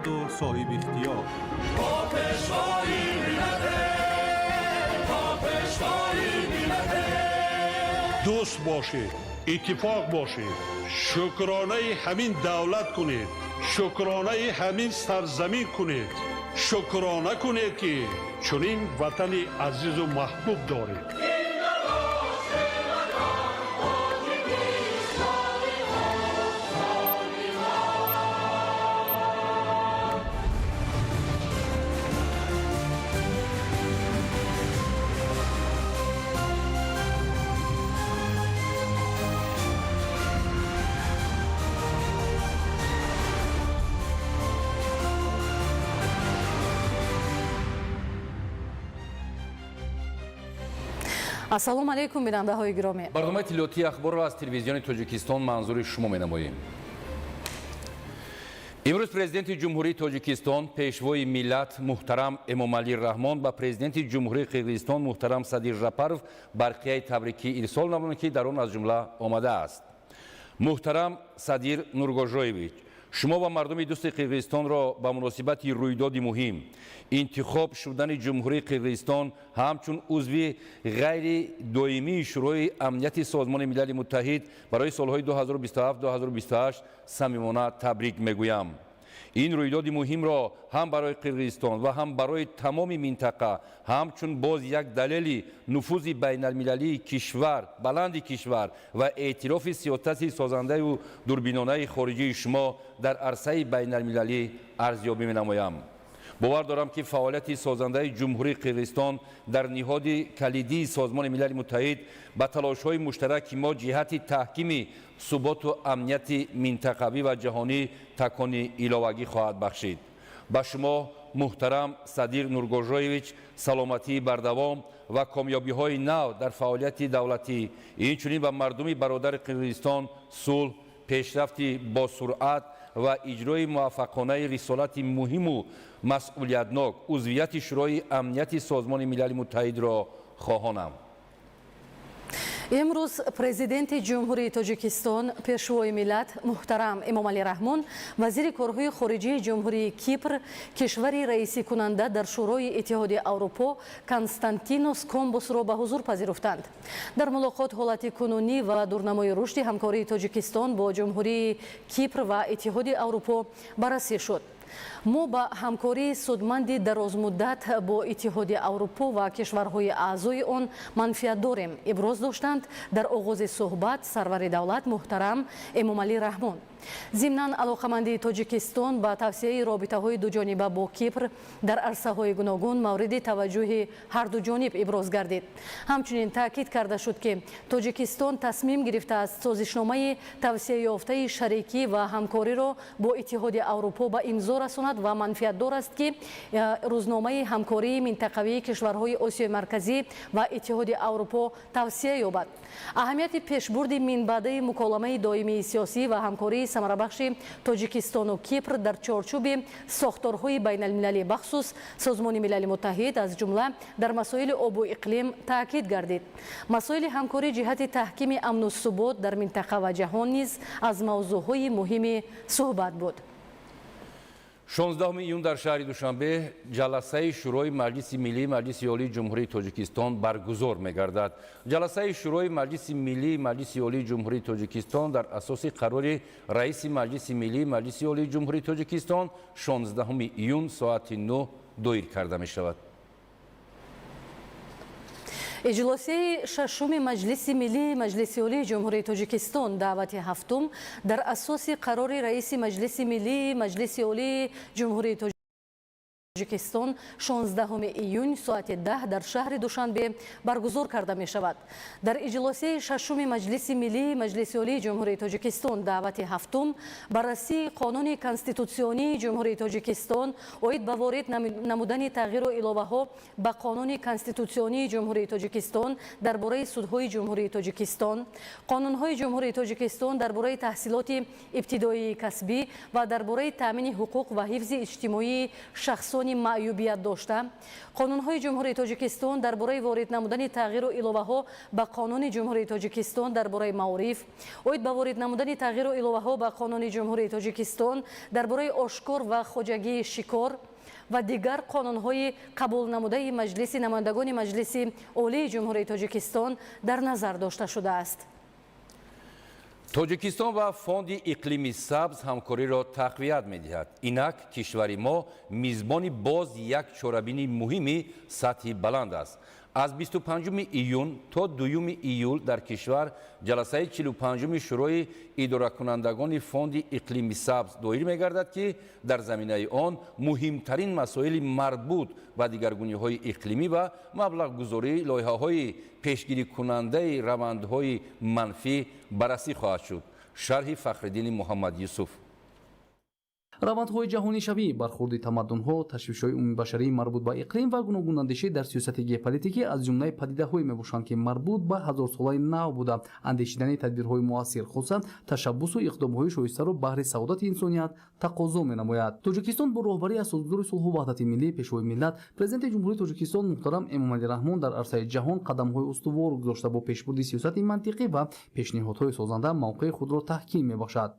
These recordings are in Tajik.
озоду соҳибихтиёр. Бо Пешвои миллате, бо Пешвои миллате. Дӯст бошед, иттифоқ бошед, шукронаи ҳамин давлат кунед, шукронаи ҳамин сарзамин кунед, шукрона кунед, ки чунин ватани азизу маҳбуб доред. Ассалому алайкум, бинандаҳои гиромӣ. Барномаи иттилоотии Ахборро аз Телевизиони Тоҷикистон манзури шумо менамоем. Имрӯз Президенти Ҷумҳурии Тоҷикистон, Пешвои миллат муҳтарам Эмомалӣ Раҳмон ба Президенти Ҷумҳурии Қирғизистон муҳтарам Садир Жапаров барқияи табрикӣ ирсол намуданд, ки дар он аз ҷумла омадааст: Муҳтарам Садир Нургожоевич, шумо ва мардуми дӯсти Қирғизистонро ба муносибати рӯйдоди муҳим, интихоб шудани Ҷумҳурии Қирғизистон ҳамчун узви ғайри доимии Шӯрои Амнияти Созмони Милали Муттаҳид барои солҳои 2027-2028 самимона табрик мегӯям. Ин рӯйдоди муҳимро ҳам барои Қирғизистон ва ҳам барои тамоми минтақа ҳамчун боз як далели нуфузи байналмилалии кишвар, баланди кишвар ва эътирофи сиёсати созандаю дурбинонаи хориҷии шумо дар арсаи байналмилалӣ арзёбӣ менамоям. Бовар дорам, ки фаъолияти созандаи Ҷумҳурии Қирғизистон дар ниҳоди калидии Созмони Милали Муттаҳид ба талошҳои муштараки мо ҷиҳати таҳкими суботу амнияти минтақавӣ ва ҷаҳонӣ такони иловагӣ хоҳад бахшид. Ба шумо, муҳтарам Садир Нургожоевич, саломатии бардавом ва комёбиҳои нав дар фаъолияти давлатӣ, инчунин ба мардуми бародари Қирғизистон сулҳ, пешрафти босуръат ва иҷрои муваффақонаи рисолати муҳиму масъулиятнок, узвияти Шӯрои Амнияти Созмони Милали Муттаҳидро хоҳонам. Имрӯз Президенти Ҷумҳурии Тоҷикистон, Пешвои миллат муҳтарам Эмомалӣ Раҳмон вазири корҳои хориҷии Ҷумҳурии Кипр, кишвари раисикунанда дар Шӯрои Иттиҳоди Аврупо, Константинос Комбосро ба ҳузур пазируфтанд. Дар мулоқот ҳолати кунунӣ ва дурнамои рушди ҳамкории Тоҷикистон бо Ҷумҳурии Кипр ва Иттиҳоди Аврупо баррасӣ шуд. Мо ба ҳамкории судманди дарозмуддат бо Иттиҳоди Аврупо ва кишварҳои аъзои он манфиат дорем, иброз доштанд дар оғози суҳбат сарвари давлат муҳтарам Эмомалӣ Раҳмон. Зимнан, алоқамандии Тоҷикистон ба тавсияи робитаҳои дуҷониба бо Кипр дар арсаҳои гуногун мавриди таваҷҷӯҳи ҳарду ҷониб иброз гардид. Ҳамчунин таъкид карда шуд, ки Тоҷикистон тасмим гирифтааст созишномаи тавсияёфтаи шарикӣ ва ҳамкориро бо Иттиҳоди Аврупо ба имзо расонад ва манфиатдор аст, ки рӯзномаи ҳамкории минтақавии кишварҳои Осиёи Марказӣ ва Иттиҳоди Аврупо тавсия ёбад. Аҳамияти пешбурди минбаъдаи муколамаи доимии сиёсӣ ва ҳамкории самарабахши Тоҷикистону Кипр дар чорчӯби сохторҳои байналмилалӣ, бахусус Созмони Милали Муттаҳид, аз ҷумла дар масоили обу иқлим таъкид гардид. Масоили ҳамкорӣ ҷиҳати таҳкими амну субот дар минтақа ва ҷаҳон низ аз мавзӯъҳои муҳими суҳбат буд. 16 июн дар шаҳри Душанбе ҷаласаи Шӯрои Маҷлиси Миллии Маҷлиси Олии Ҷумҳурии Тоҷикистон баргузор мегардад. Ҷаласаи Шӯрои Маҷлиси Миллии Маҷлиси Олии Ҷумҳурии Тоҷикистон дар асоси қарори Раиси Маҷлиси Миллии Маҷлиси Олии Ҷумҳурии Тоҷикистон 16 июн соати 9 доир карда мешавад. Иҷлосияи шашуми Маҷлиси Миллии Маҷлиси Олии Ҷумҳурии Тоҷикистон, даъвати ҳафтум, дар асоси қарори Раиси Маҷлиси Миллии Маҷлиси Олии Ҷумҳурии Тоҷикистон 16 июн соати 10 дар шаҳри Душанбе баргузор карда мешавад. Дар иҷлосияи шашуми Маҷлиси Миллии Маҷлиси Олии Ҷумҳурии Тоҷикистон, даъвати ҳафтум, баррасии Қонуни конститутсионии Ҷумҳурии Тоҷикистон оид ба ворид намудани тағйиру иловаҳо ба Қонуни конститутсионии Ҷумҳурии Тоҷикистон дар бораи судҳои Ҷумҳурии Тоҷикистон, қонунҳои Ҷумҳурии Тоҷикистон дар бораи таҳсилоти ибтидоии касбӣ ва дар бораи таъмини ҳуқуқ ва ҳифзи иҷтимоии шахсони Шахсони маъюбият дошта, қонунҳои Ҷумҳурии Тоҷикистон дар бораи ворид намудани тағйиру иловаҳо ба Қонуни Ҷумҳурии Тоҷикистон дар бораи маориф, оид ба ворид намудани тағйиру иловаҳо ба Қонуни Ҷумҳурии Тоҷикистон дар бораи ошкор ва хоҷагии шикор ва дигар қонунҳои қабулнамудаи Маҷлиси намояндагони Маҷлиси Олии Ҷумҳурии Тоҷикистон дар назар дошта шудааст. Тоҷикистон ва Фонди иқлими сабз ҳамкориро тақвият медиҳад. Инак кишвари мо мизбони боз як чорабинии муҳими сатҳи баланд аст. Аз 25 июн то 2 июл дар кишвар ҷаласаи 45-уми Шӯрои идоракунандагони Фонди иқлими сабз доир мегардад, ки дар заминаи он муҳимтарин масоили марбут ба дигаргуниҳои иқлимӣ ва маблағгузории лоиҳаҳои пешгирикунандаи равандҳои манфӣ баррасӣ хоҳад шуд. Шарҳи Фахриддини Муҳаммад Юсуф. Равандҳои ҷаҳонишавӣ, бархурди тамаддунҳо, ташвишҳои умумибашарии марбут ба иқлим ва гуногунандешӣ дар сиёсати геополитикӣ аз ҷумлаи падидаҳое мебошанд, ки марбут ба ҳазорсолаи нав буда, андешидани тадбирҳои муассир, хусусан ташаббусу иқдомҳои шоистаро баҳри саодати инсоният тақозо менамояд. Тоҷикистон бо роҳбарии Асосгузори сулҳу ваҳдати миллӣ, Пешвои миллат, Президенти Ҷумҳурии Тоҷикистон муҳтарам Эмомалӣ Раҳмон дар арсаи ҷаҳон қадамҳои устувор гузошта, бо пешбурди сиёсати мантиқӣ ва пешниҳодҳои созанда мавқеи худро таҳким мебахшад.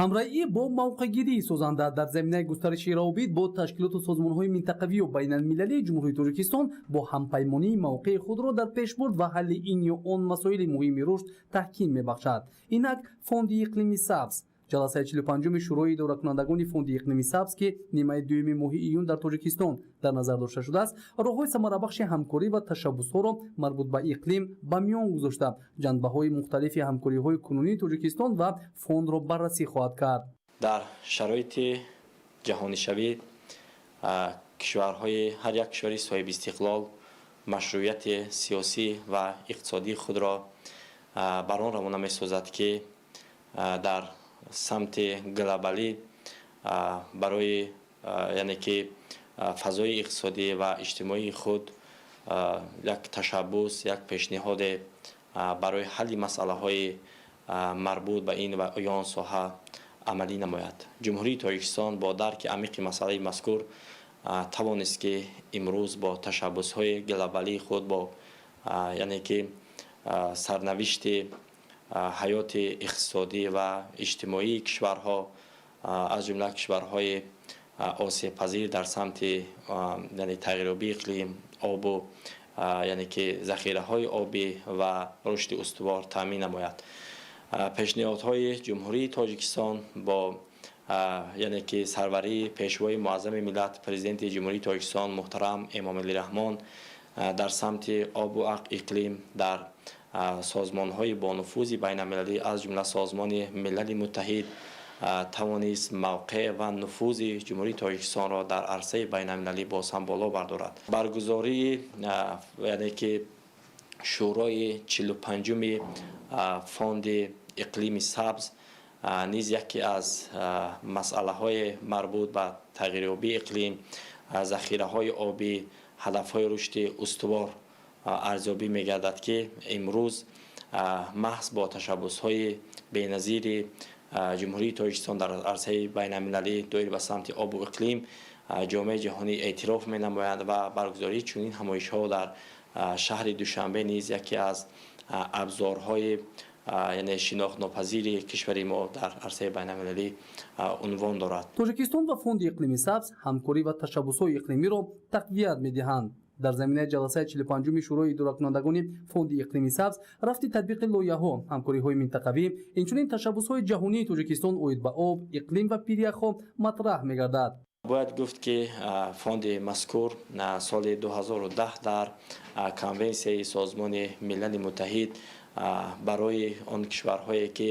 Ҳамраҳӣ бо мавқеъгирии созанда дар заминаи густариши равобит бо ташкилоту созмонҳои минтақавию байналмилалии Ҷумҳурии Тоҷикистон бо ҳампаймонии мавқеи худро дар пешбурд ва ҳалли ин ё он масоили муҳими рушд таҳким мебахшад. Инак Фонди иқлими сабз, ҷаласаи 45-уми Шӯрои идоракунандагони Фонди иқлими сабз, ки нимаи дуюми моҳи июн дар Тоҷикистон дар назар дошта шудааст, роҳҳои самарабахши ҳамкорӣ ва ташаббусҳоро марбут ба иқлим ба миён гузошта, ҷанбаҳои мухталифи ҳамкориҳои кунунии Тоҷикистон ва фондро баррасӣ хоҳад кард. Дар шароити ҷаҳонишавӣ кишварҳои ҳар як кишвари соҳибистиқлол машрӯияти сиёсӣ ва иқтисодии худро бар он равона месозад, ки дар самти глобалӣ барои, яъне ки, фазои иқтисодӣ ва иҷтимоии худ як ташаббус, як пешниҳоде барои ҳалли масъалаҳои марбут ба ин ва ё он соҳа амалӣ намояд. Ҷумҳурии Тоҷикистон бо дарки амиқи масъалаи мазкур тавонист, ки имрӯз бо ташаббусҳои глобалии худ, бо, яъне ки, сарнавишти ҳаёти иқтисодӣ ва иҷтимоии кишварҳо, аз ҷумла кишварҳои осебпазир дар самти, яъне, тағйирёбии иқлим, обу, яъне ки, захираҳои обӣ ва рушди устувор таъмин намояд. Пешниҳодҳои Ҷумҳурии Тоҷикистон бо, яъне ки, сарварии Пешвои муаззами миллат, Президенти Ҷумҳурии Тоҷикистон муҳтарам Эмомалӣ Раҳмон дар самти обу иқлим дар созмонҳои бонуфузи байналмилалӣ, аз ҷумла Созмони Милали Муттаҳид, тавонист мавқеъ ва нуфузи Ҷумҳурии Тоҷикистонро дар арсаи байналмилалӣ боз ҳам боло бардорад. Баргузории, яъне ки, Шӯрои 45-уми Фонди иқлими сабз низ яке аз масъалаҳои марбут ба тағйирёбии иқлим, захираҳои обӣ, ҳадафҳои рушди устувор арзёбӣ мегардад, ки имрӯз маҳз бо ташаббусҳои беназири Ҷумҳурии Тоҷикистон дар арсаи байналмилалӣ доир ба самти обу иқлим ҷомеаи ҷаҳонӣ эътироф менамояд ва баргузории чунин ҳамоишҳо дар шаҳри Душанбе низ яке аз абзорҳои, яъне, шинохтнопазири кишвари мо дар арсаи байналмилалӣ унвон дорад. Тоҷикистон ва Фонди иқлими сабз ҳамкорӣ ва ташаббусҳои иқлимиро тақвият медиҳанд. Дар заминаи ҷаласаи 45-уми Шӯрои идоракунандагони Фонди иқлими сабз рафти татбиқи лоиҳаҳо, ҳамкориҳои минтақавӣ, инчунин ташаббусҳои ҷаҳонии Тоҷикистон оид ба об, иқлим ва пиряхҳо матраҳ мегардад. Бояд гуфт, ки фонди мазкур соли 2010 дар Конвенсияи Созмони Милали Муттаҳид барои он кишварҳое, ки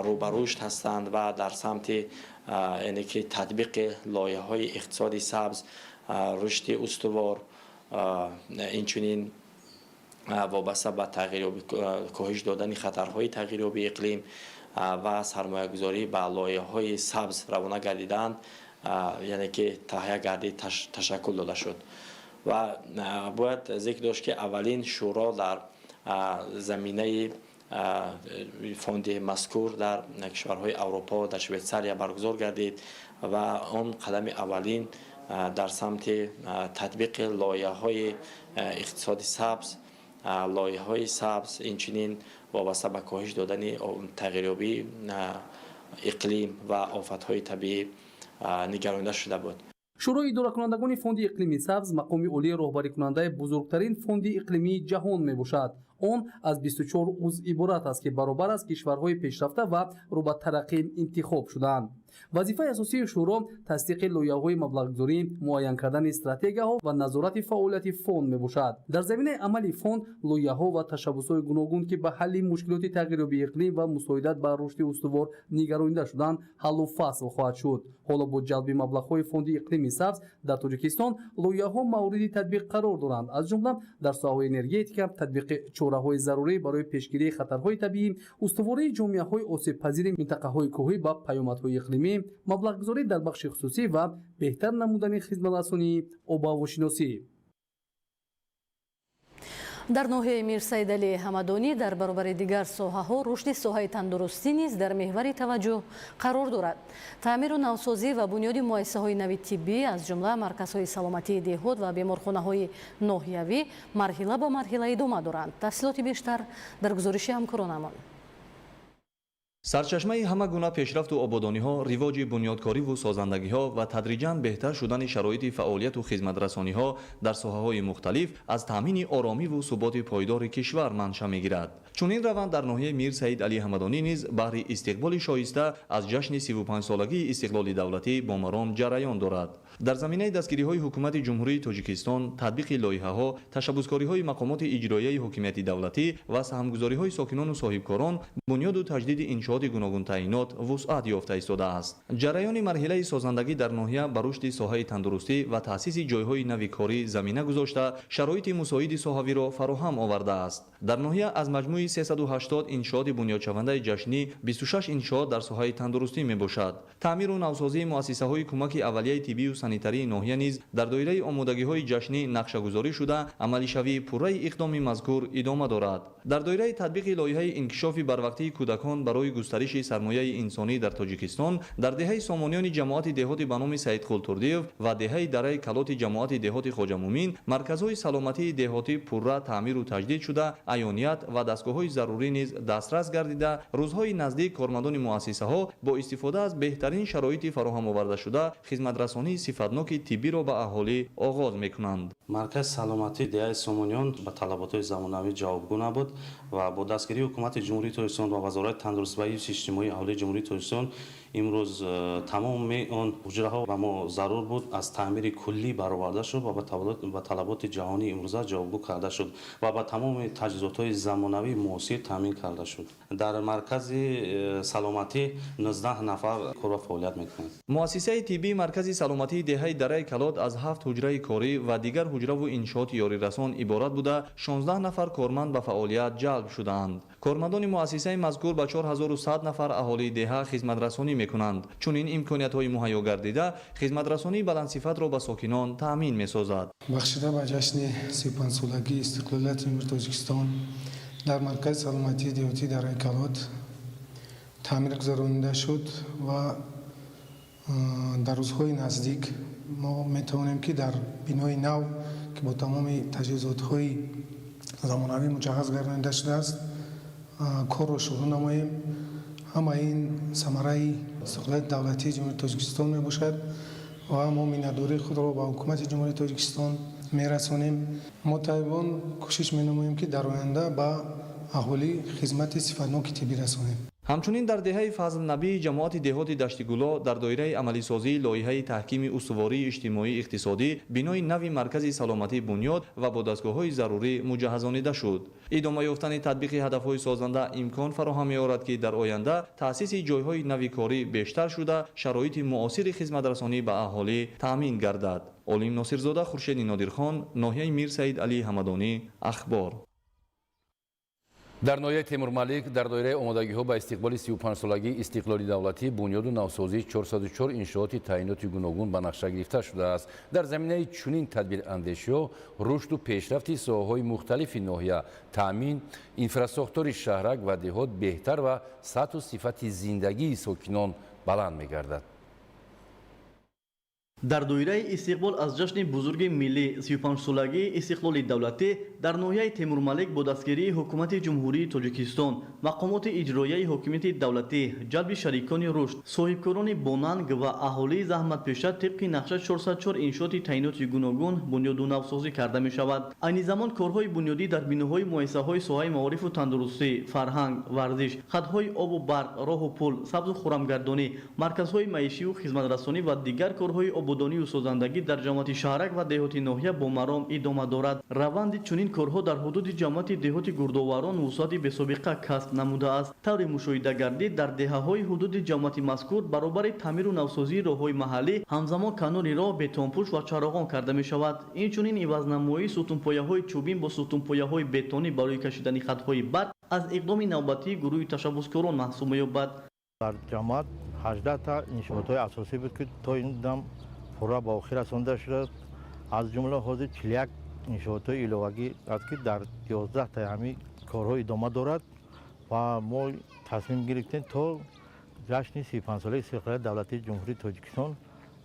рӯ ба рушд ҳастанд ва дар самти, яъне ки, татбиқи лоиҳаҳои иқтисоди сабз, рушди устувор, инчунин вобаста ба коҳиш додани хатарҳои тағйирёбии иқлим ва сармоягузорӣ ба лоиҳаҳои сабз равона гардидаанд, яъне ки, таҳия гардид, ташаккул дода шуд. Ва бояд зикр дошт, ки аввалин шӯро дар Заминаи фонди мазкур дар кишварҳои Аврупо, дар Швейтсария баргузор гардид ва он қадами аввалин дар самти татбиқи лоиҳаҳои иқтисоди сабз, лоиҳаҳои сабз, инчунин вобаста ба коҳиш додани тағйирёбии иқлим ва офатҳои табиӣ нигаронида шуда буд. Шӯрои идоракунандагони Фонди иқлими сабз мақоми олии роҳбарикунандаи бузургтарин фонди иқлимии ҷаҳон мебошад. Он аз 24 узв иборат аст, ки баробар аз кишварҳои пешрафта ва рӯ ба тараққӣ интихоб шудаанд. Вазифаи асосии шӯро тасдиқи лоиҳаҳои маблағгузорӣ, муайян кардани стратегияҳо ва назорати фаъолияти фонд мебошад. Дар заминаи амали фонд лоиҳаҳо ва ташаббусҳои гуногун, ки ба ҳалли мушкилоти тағйирёбии иқлим ва мусоидат ба рушди устувор нигаронида шуданд, ҳаллу фасл хоҳад шуд. Ҳоло бо ҷалби маблағҳои Фонди иқлими сабз дар Тоҷикистон лоиҳаҳо мавриди татбиқ қарор доранд, аз ҷумла дар соҳаҳои энергетика, татбиқи чораҳои зарурӣ барои пешгирии хатарҳои табиӣ, устувории ҷомеаҳои осебпазири минтақаҳои кӯҳӣ ба паёмадҳои иқлимӣ, маблағгузорӣ дар бахши хусусӣ ва беҳтар намудани хизматрасонии обуҳавошиносӣ. Дар ноҳияи Мирсаидалии Ҳамадонӣ дар баробари дигар соҳаҳо рушди соҳаи тандурустӣ низ дар меҳвари таваҷҷӯҳ қарор дорад. Таъмиру навсозӣ ва бунёди муассисаҳои нави тиббӣ, аз ҷумла марказҳои саломатии деҳот ва беморхонаҳои ноҳиявӣ, марҳила ба марҳила идома доранд. Тафсилоти бештар дар гузориши ҳамкоронамон. Сарчашмаи ҳама гуна пешрафту ободониҳо, ривоҷи бунёдкориву созандагиҳо ва тадриҷан беҳтар шудани шароити фаъолияту хизматрасониҳо дар соҳаҳои мухталиф аз таъмини оромиву суботи пойдори кишвар манша мегирад. Чунин раванд дар ноҳияи Мир Саид Али Ҳамадонӣ низ баҳри истиқболи шоиста аз ҷашни 35-солагии истиқлоли давлатӣ бо маром ҷараён дорад. Дар заминаи дастгириҳои Ҳукумати Ҷумҳурии Тоҷикистон, татбиқи лоиҳаҳо, ташаббускориҳои мақомоти иҷроияи ҳокимияти давлатӣ ва саҳмгузориҳои сокинону соҳибкорон, бунёду таҷдиди иншооти гуногунтаъинот вусъат ёфта истодааст. Ҷараёни марҳилаи созандагӣ дар ноҳия ба рушди соҳаи тандурустӣ ва таъсиси ҷойҳои нави корӣ замина гузошта, шароити мусоиди соҳавиро фароҳам овардааст. Дар ноҳия аз маҷмӯи 380 иншооти бунёдшавандаи ҷашнӣ 26 иншоот дар соҳаи тандурустӣ мебошад. Таъмиру навсозии муассисаҳои кӯмаки аввалияи тиббию санитарии ноҳия низ дар доираи омодагиҳои ҷашнӣ нақшагузорӣ шуда, амалишавии пурраи иқдоми мазкур идома дорад. Дар доираи татбиқи лоиҳаи инкишофи барвақтии кӯдакон барои густариши сармояи инсонӣ дар Тоҷикистон, дар деҳаи Сомониёни ҷамоати деҳоти ба номи Саидқул Турдиев ва деҳаи Дараи Калоти ҷамоати деҳоти Хоҷамумин марказҳои саломатии деҳотӣ пурра таъмиру таҷдид шуда, аёният ва дастгоҳҳои зарурӣ низ дастрас гардида, рӯзҳои наздик кормандони муассисаҳо бо истифода аз беҳтарин шароити фароҳам овардашуда хизматрасонии сифатноки тиббиро ба аҳолӣ оғоз мекунанд. Маркази саломатии деҳаи Сомониён ба талаботҳои замонавӣ ҷавобгӯ набуд ва бо дастгирии Ҳукумати Ҷумҳурии Тоҷикистон ва Вазорати тандурустӣ ва ҳифзи иҷтимоии аҳолии Ҷумҳурии Тоҷикистон имрӯз тамоми он ҳуҷраҳо ба мо зарур буд, аз таъмири куллӣ бароварда шуд ва ба талаботи ҷаҳонии имрӯза ҷавобгӯ карда шуд ва ба тамоми таҷҳизотҳои замонавии муосир таъмин карда шуд. Дар маркази саломатӣ 19 нафар кор ва фаъолият мекунанд. Муассисаи тиббии маркази саломатии деҳаи Дараи Калот аз ҳафт ҳуҷраи корӣ ва дигар ҳуҷраву иншооти ёрирасон иборат буда, 16 нафар корманд ба фаъолият ҷалб шудаанд. Кормандони муассисаи мазкур ба 4100 нафар аҳолии деҳа хизматрасонӣ мекунанд. Чунин имкониятҳои муҳайё гардида хизматрасонии баландсифатро ба сокинон таъмин месозад. Бахшида ба ҷашни 35-солагии истиқлолияти Ҷумҳурии Тоҷикистон дар маркази саломатии деҳотии Дараи Калот таъмир гузаронида шуд ва дар рӯзҳои наздик мо метавонем, ки дар бинои нав, ки бо тамоми таҷҳизотҳои замонавӣ муҷаҳҳаз гардонида шудааст, корро шурӯъ намоем. Ҳама ин самараи истиқлолияти давлатии Ҷумҳурии Тоҷикистон мебошад ва мо миннатдории худро ба Ҳукумати Ҷумҳурии Тоҷикистон мерасонем. Мо табибон кӯшиш менамоем, ки дар оянда ба аҳолӣ хизмати сифатноки тиббӣ расонем. Ҳамчунин дар деҳаи Фазлнабии ҷамоати деҳоти Даштигуло дар доираи амалисозии лоиҳаи таҳкими устувории иҷтимоӣ иқтисодӣ бинои нави маркази саломатӣ бунёд ва бо дастгоҳҳои зарурӣ муҷаҳҳазонида шуд. Идома ёфтани татбиқи ҳадафҳои созанда имкон фароҳам меорад, ки дар оянда таъсиси ҷойҳои нави корӣ бештар шуда, шароити муосири хизматрасонӣ ба аҳолӣ таъмин гардад. Олим Носирзода, Хуршеди Нодирхон, ноҳияи Мир Саид Али Ҳамадонӣ, Ахбор. Дар ноҳияи Темурмалик дар доираи омодагиҳо ба истиқболи 35-солагии истиқлоли давлатӣ бунёду навсозии 404 иншооти таъиноти гуногун ба нақша гирифта шудааст. Дар заминаи чунин тадбирандешиҳо рушду пешрафти соҳаҳои мухталифи ноҳия, таъмин инфрасохтори шаҳрак ва деҳот беҳтар ва сатҳу сифати зиндагии сокинон баланд мегардад. Дар доираи истиқбол аз ҷашни бузурги миллӣ, 35-солагии истиқлоли давлатӣ, дар ноҳияи Темурмалик бо дастгирии Ҳукумати Ҷумҳурии Тоҷикистон, мақомоти иҷроияи ҳокимияти давлатӣ, ҷалби шарикони рушд, соҳибкорони бонанг ва аҳолии заҳматпеша тибқи нақша 404 иншооти таъиноти гуногун бунёду навсозӣ карда мешавад. Айни замон корҳои бунёдӣ дар биноҳои муассисаҳои соҳаи маорифу тандурустӣ, фарҳанг, варзиш, хатҳои обу барқ, роҳу пул, сабзу хурамгардонӣ, марказҳои маишию хизматрасонӣ ва дигар корҳои ободонию созандагӣ дар ҷамоати шаҳрак ва деҳоти ноҳия бо маром идома дорад. Раванди чунин корҳо дар ҳудуди ҷамоати деҳоти Гурдоварон вусъати бесобиқа касб намудааст. Тавре мушоҳида гардид, дар деҳаҳои ҳудуди ҷамоати мазкур баробари таъмиру навсозии роҳҳои маҳаллӣ ҳамзамон канори роҳ бетонпӯш ва чароғон карда мешавад. Инчунин ивазнамоии сутунпояҳои чӯбин бо сутунпояҳои бетонӣ барои кашидани хатҳои барқ аз иқдоми навбатии гурӯҳи ташаббускорон маҳсуб меёбад. Дар ҷамоат 18 та иншоотҳои асосӣ буд, ки то ин дам пурра ба охир расонда шудааст. Аз ҷумла ҳозир 41 иншоотҳои иловагӣ аст, ки дар 11 таи ҳамин корҳо идома дорад ва мо тасмим гирифтем, то ҷашни 35-солаи истиқлолияти давлатии Ҷумҳурии Тоҷикистон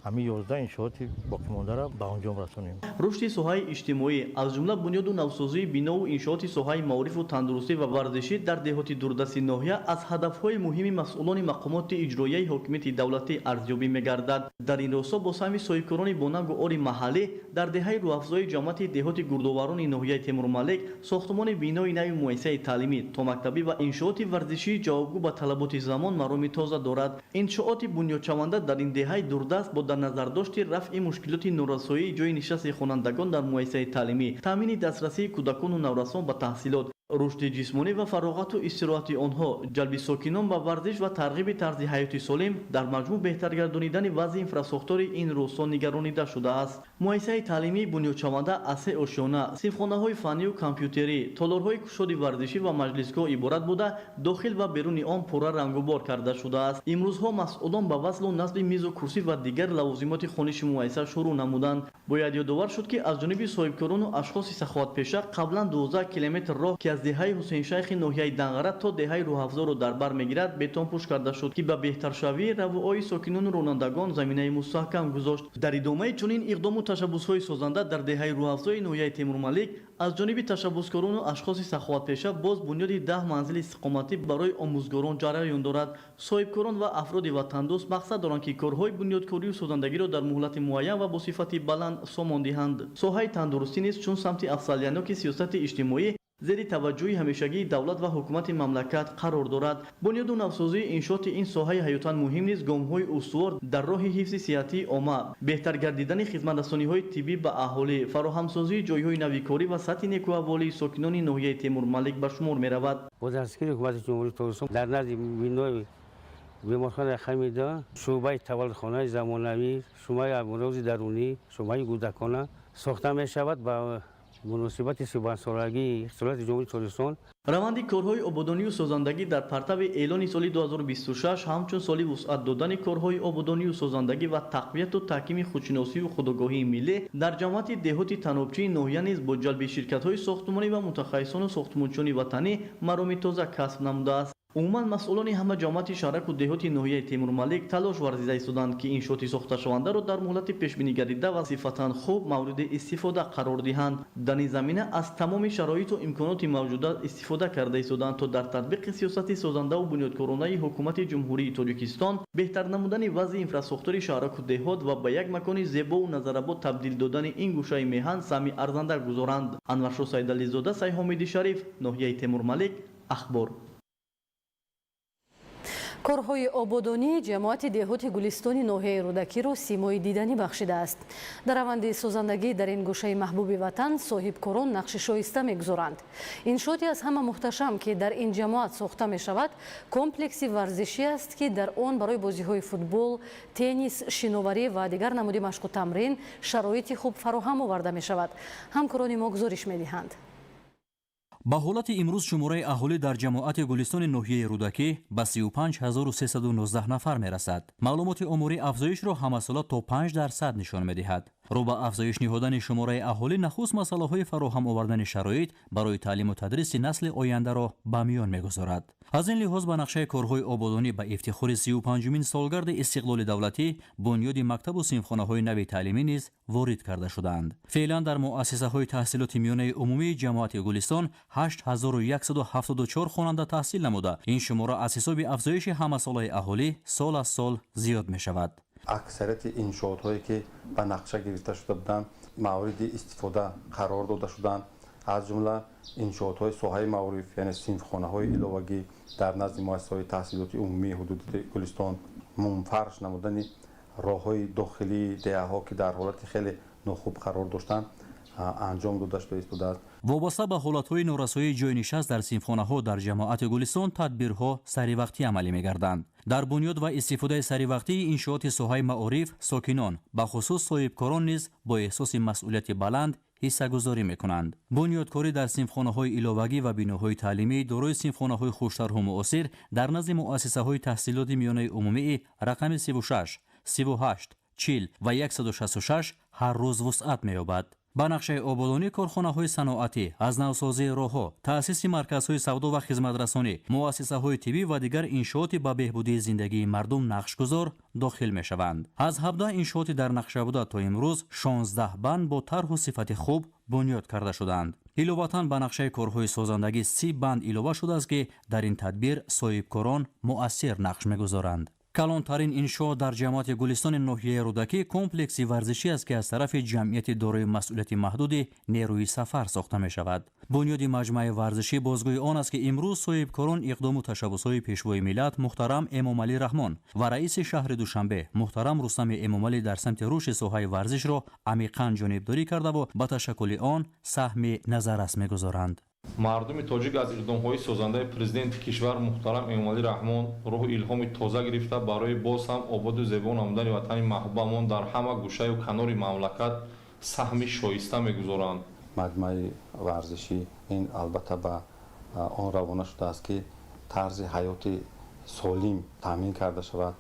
ҳамин 11 иншооти боқимондаро ба анҷом расонем. Рушди соҳаи иҷтимоӣ, аз ҷумла бунёду навсозии бинову иншооти соҳаи маорифу тандурустӣ ва варзишӣ дар деҳоти дурдасти ноҳия аз ҳадафҳои муҳими масъулони мақомоти иҷроияи ҳокимияти давлатӣ арзёбӣ мегардад. Дар ин росто бо саҳми соҳибкорони бонангу ори маҳаллӣ дар деҳаи Рӯҳафзои ҷамоати деҳоти Гурдоварони ноҳияи Темурмалик сохтумони бинои нави муассисаи таълимӣ томактабӣ ва иншооти варзишии ҷавобгӯ ба талаботи замон мароми тоза дорад. Иншооти бунёдшаванда дар ин деҳаи дурдаст бо дар назардошти рафъи мушкилоти норасоии ҷойи нишасти хонандагон дар муассисаи таълимӣ, таъмини дастрасии кӯдакону наврасон ба таҳсилот, рушди ҷисмонӣ ва фароғату истироҳати онҳо, ҷалби сокинон ба варзиш ва тарғиби тарзи ҳаёти солим, дар маҷмӯъ беҳтар гардонидани вазъи инфрасохтори ин рӯсто нигаронида шудааст. Муассисаи таълимии бунёдшаванда аз се ошёна, синфхонаҳои фаннию компютерӣ, толорҳои кушоди варзишӣ ва маҷлисгоҳ иборат буда, дохил ва беруни он пурра рангубор карда шудааст. Имрӯзҳо масъулон ба васлу насби мизу курсӣ ва дигар лавозимоти хониши муассиса шурӯъ намуданд. Бояд ёдовар шуд, ки аз ҷониби соҳибкорону ашхоси саховатпеша қаблан 12 километр роҳ, ки аз деҳаи Ҳусейншайхи ноҳияи Данғара то деҳаи Рӯҳафзоро дар бар мегирад, бетонпӯш карда шуд, ки ба беҳтаршавии равуои сокинону ронандагон заминаи мустаҳкам гузошт. Дар идомаи чунин иқдому ташаббусҳои созанда дар деҳаи Рӯҳафзои ноҳияи Темурмалик аз ҷониби ташаббускорону ашхоси саховатпеша боз бунёди 10 манзили истиқоматӣ барои омӯзгорон ҷараён дорад. Соҳибкорон ва афроди ватандӯст мақсад доранд, ки корҳои бунёдкорию созандагиро дар муҳлати муайян ва бо сифати баланд сомон диҳанд. Соҳаи тандурустӣ низ чун самти афзалияноки сиёсати иҷтимоӣ зери таваҷҷӯҳи ҳамешагии давлат ва ҳукумати мамлакат қарор дорад. Бунёду навсозии иншооти ин соҳаи ҳаётан муҳим низ гомҳои устувор дар роҳи ҳифзи сиҳатии омма, беҳтар гардидани хизматрасониҳои тиббӣ ба аҳолӣ, фароҳамсозии ҷойҳои навикорӣ ва сатҳи некӯаҳволии сокинони ноҳияи Темурмалик ба шумор меравад. Бо дастгири Ҳукумати Ҷумҳурии Тоҷикистон дар назди бинои беморхонаи Хамида шӯъбаи таваллудхонаи замонавӣ, шӯъбаи амрози дарунӣ, шӯъбаи кӯдакона сохта мешавад ба муносибати 35-солагии истиқлолияти Ҷумҳурии Тоҷикистон. Раванди корҳои ободонию созандагӣ дар партави эълони соли 2026 ҳамчун соли вусъат додани корҳои ободонию созандагӣ ва тақвияту таҳкими худшиносию худогоҳии миллӣ дар ҷамоати деҳоти Танобчии ноҳия низ бо ҷалби ширкатҳои сохтмонӣ ва мутахассисону сохтмончиёни ватанӣ мароми тоза касб намудааст. Умуман, масъулони ҳама ҷамоати шаҳраку деҳоти ноҳияи Темурмалик талош варзида истоданд, ки иншооти сохташавандаро дар муҳлати пешбинигардида ва сифатан хуб мавриди истифода қарор диҳанд. Дар ин замина аз тамоми шароиту имконоти мавҷуда истифода карда истоданд, то дар татбиқи сиёсати созандаву бунёдкоронаи Ҳукумати Ҷумҳурии Тоҷикистон, беҳтар намудани вазъи инфрасохтори шаҳраку деҳот ва ба як макони зебову назарабод табдил додани ин гӯшаи меҳан саҳми арзанда гузоранд. Анваршо Сайдализода, Сайҳомиди Шариф, ноҳияи Темурмалик, Ахбор. Корҳои ободонии ҷамоати деҳоти Гулистони ноҳияи Рӯдакиро симои диданӣ бахшидааст. Дар раванди созандагӣ дар ин гӯшаи маҳбуби ватан соҳибкорон нақши шоиста мегузоранд. Иншооте аз ҳама муҳташам, ки дар ин ҷамоат сохта мешавад, комплекси варзишӣ аст, ки дар он барои бозиҳои футбол, теннис, шиноварӣ ва дигар намуди машқу тамрин шароити хуб фароҳам оварда мешавад. Ҳамкорони мо гузориш медиҳанд. Ба ҳолати имрӯз шумораи аҳолӣ дар ҷамоати Гулистони ноҳияи Рӯдакӣ ба 35 319 нафар мерасад. Маълумоти оморӣ афзоишро ҳамасола то 5% нишон медиҳад. Рӯ ба афзоиш ниҳодани шумораи аҳолӣ нахуст масъалаҳои фароҳам овардани шароит барои таълиму тадриси насли ояндаро ба миён мегузорад. Аз ин лиҳоз ба нақшаи корҳои ободонӣ ба ифтихори 35-умин солгарди истиқлоли давлатӣ бунёди мактабу синфхонаҳои нави таълимӣ низ ворид карда шудаанд. Феълан дар муассисаҳои таҳсилоти миёнаи умумии ҷамоати Гулистон 8174 хонанда таҳсил намуда, ин шумора аз ҳисоби афзоиши ҳамасолаи аҳолӣ сол аз сол зиёд мешавад. Аксарияти иншоотҳое, ки ба нақша гирифта шуда буданд, мавриди истифода қарор дода шуданд. Аз ҷумла иншоотҳои соҳаи маориф, яъне синфхонаҳои иловагӣ дар назди муассисаҳои таҳсилоти умумии ҳудуди Гулистон, мумфарш намудани роҳҳои дохилии деҳаҳо, ки дар ҳолати хеле нохуб қарор доштанд, анҷом дода шуда истодааст. Вобаста ба ҳолатҳои норасоии ҷойнишаст дар синфхонаҳо дар ҷамоати Гулистон тадбирҳо саривақтӣ амалӣ мегарданд. Дар бунёд ва истифодаи саривақтии иншооти соҳаи маориф сокинон, бахусус соҳибкорон низ бо эҳсоси масъулияти баланд ҳиссагузорӣ мекунанд. Бунёдкорӣ дар синфхонаҳои иловагӣ ва биноҳои таълимӣ дорои синфхонаҳои хуштарҳу муосир дар назди муассисаҳои таҳсилоти миёнаи умумии рақами 36, 38, 40 ва 166 ҳар рӯз вусъат меёбад. Ба нақшаи ободонӣ корхонаҳои саноатӣ, аз навсозии роҳҳо, таъсиси марказҳои савдо ва хизматрасонӣ, муассисаҳои тиббӣ ва дигар иншооти ба беҳбудии зиндагии мардум нақшгузор дохил мешаванд. Аз 17 иншооти дар нақша буда то имрӯз 16 банд бо тарҳу сифати хуб бунёд карда шуданд. Иловатан ба нақшаи корҳои созандагӣ 30 банд илова шудааст, ки дар ин тадбир соҳибкорон муассир нақш мегузоранд. Калонтарин иншоот дар ҷамоати Гулистони ноҳияи Рӯдакӣ комплекси варзишӣ аст, ки аз тарафи ҷамъияти дорои масъулияти маҳдуди «Нерӯи сафар» сохта мешавад. Бунёди маҷмӯаи варзишӣ бозгӯи он аст, ки имрӯз соҳибкорон иқдому ташаббусҳои Пешвои миллат муҳтарам Эмомалӣ Раҳмон ва раиси шаҳри Душанбе муҳтарам Рустами Эмомалӣ дар самти рушди соҳаи варзишро амиқан ҷонибдорӣ кардаву ба ташаккули он саҳми назаррас мегузоранд. Мардуми тоҷик аз иқдомҳои созандаи Президенти кишвар муҳтарам Эмомалӣ Раҳмон рӯҳу илҳоми тоза гирифта, барои боз ҳам ободу зебо намудани ватани маҳбубамон дар ҳама гӯшаю канори мамлакат саҳми шоиста мегузоранд. Маҷмӯаи варзишӣ ин албатта ба он равона шудааст, ки тарзи ҳаёти солим таъмин карда шавад.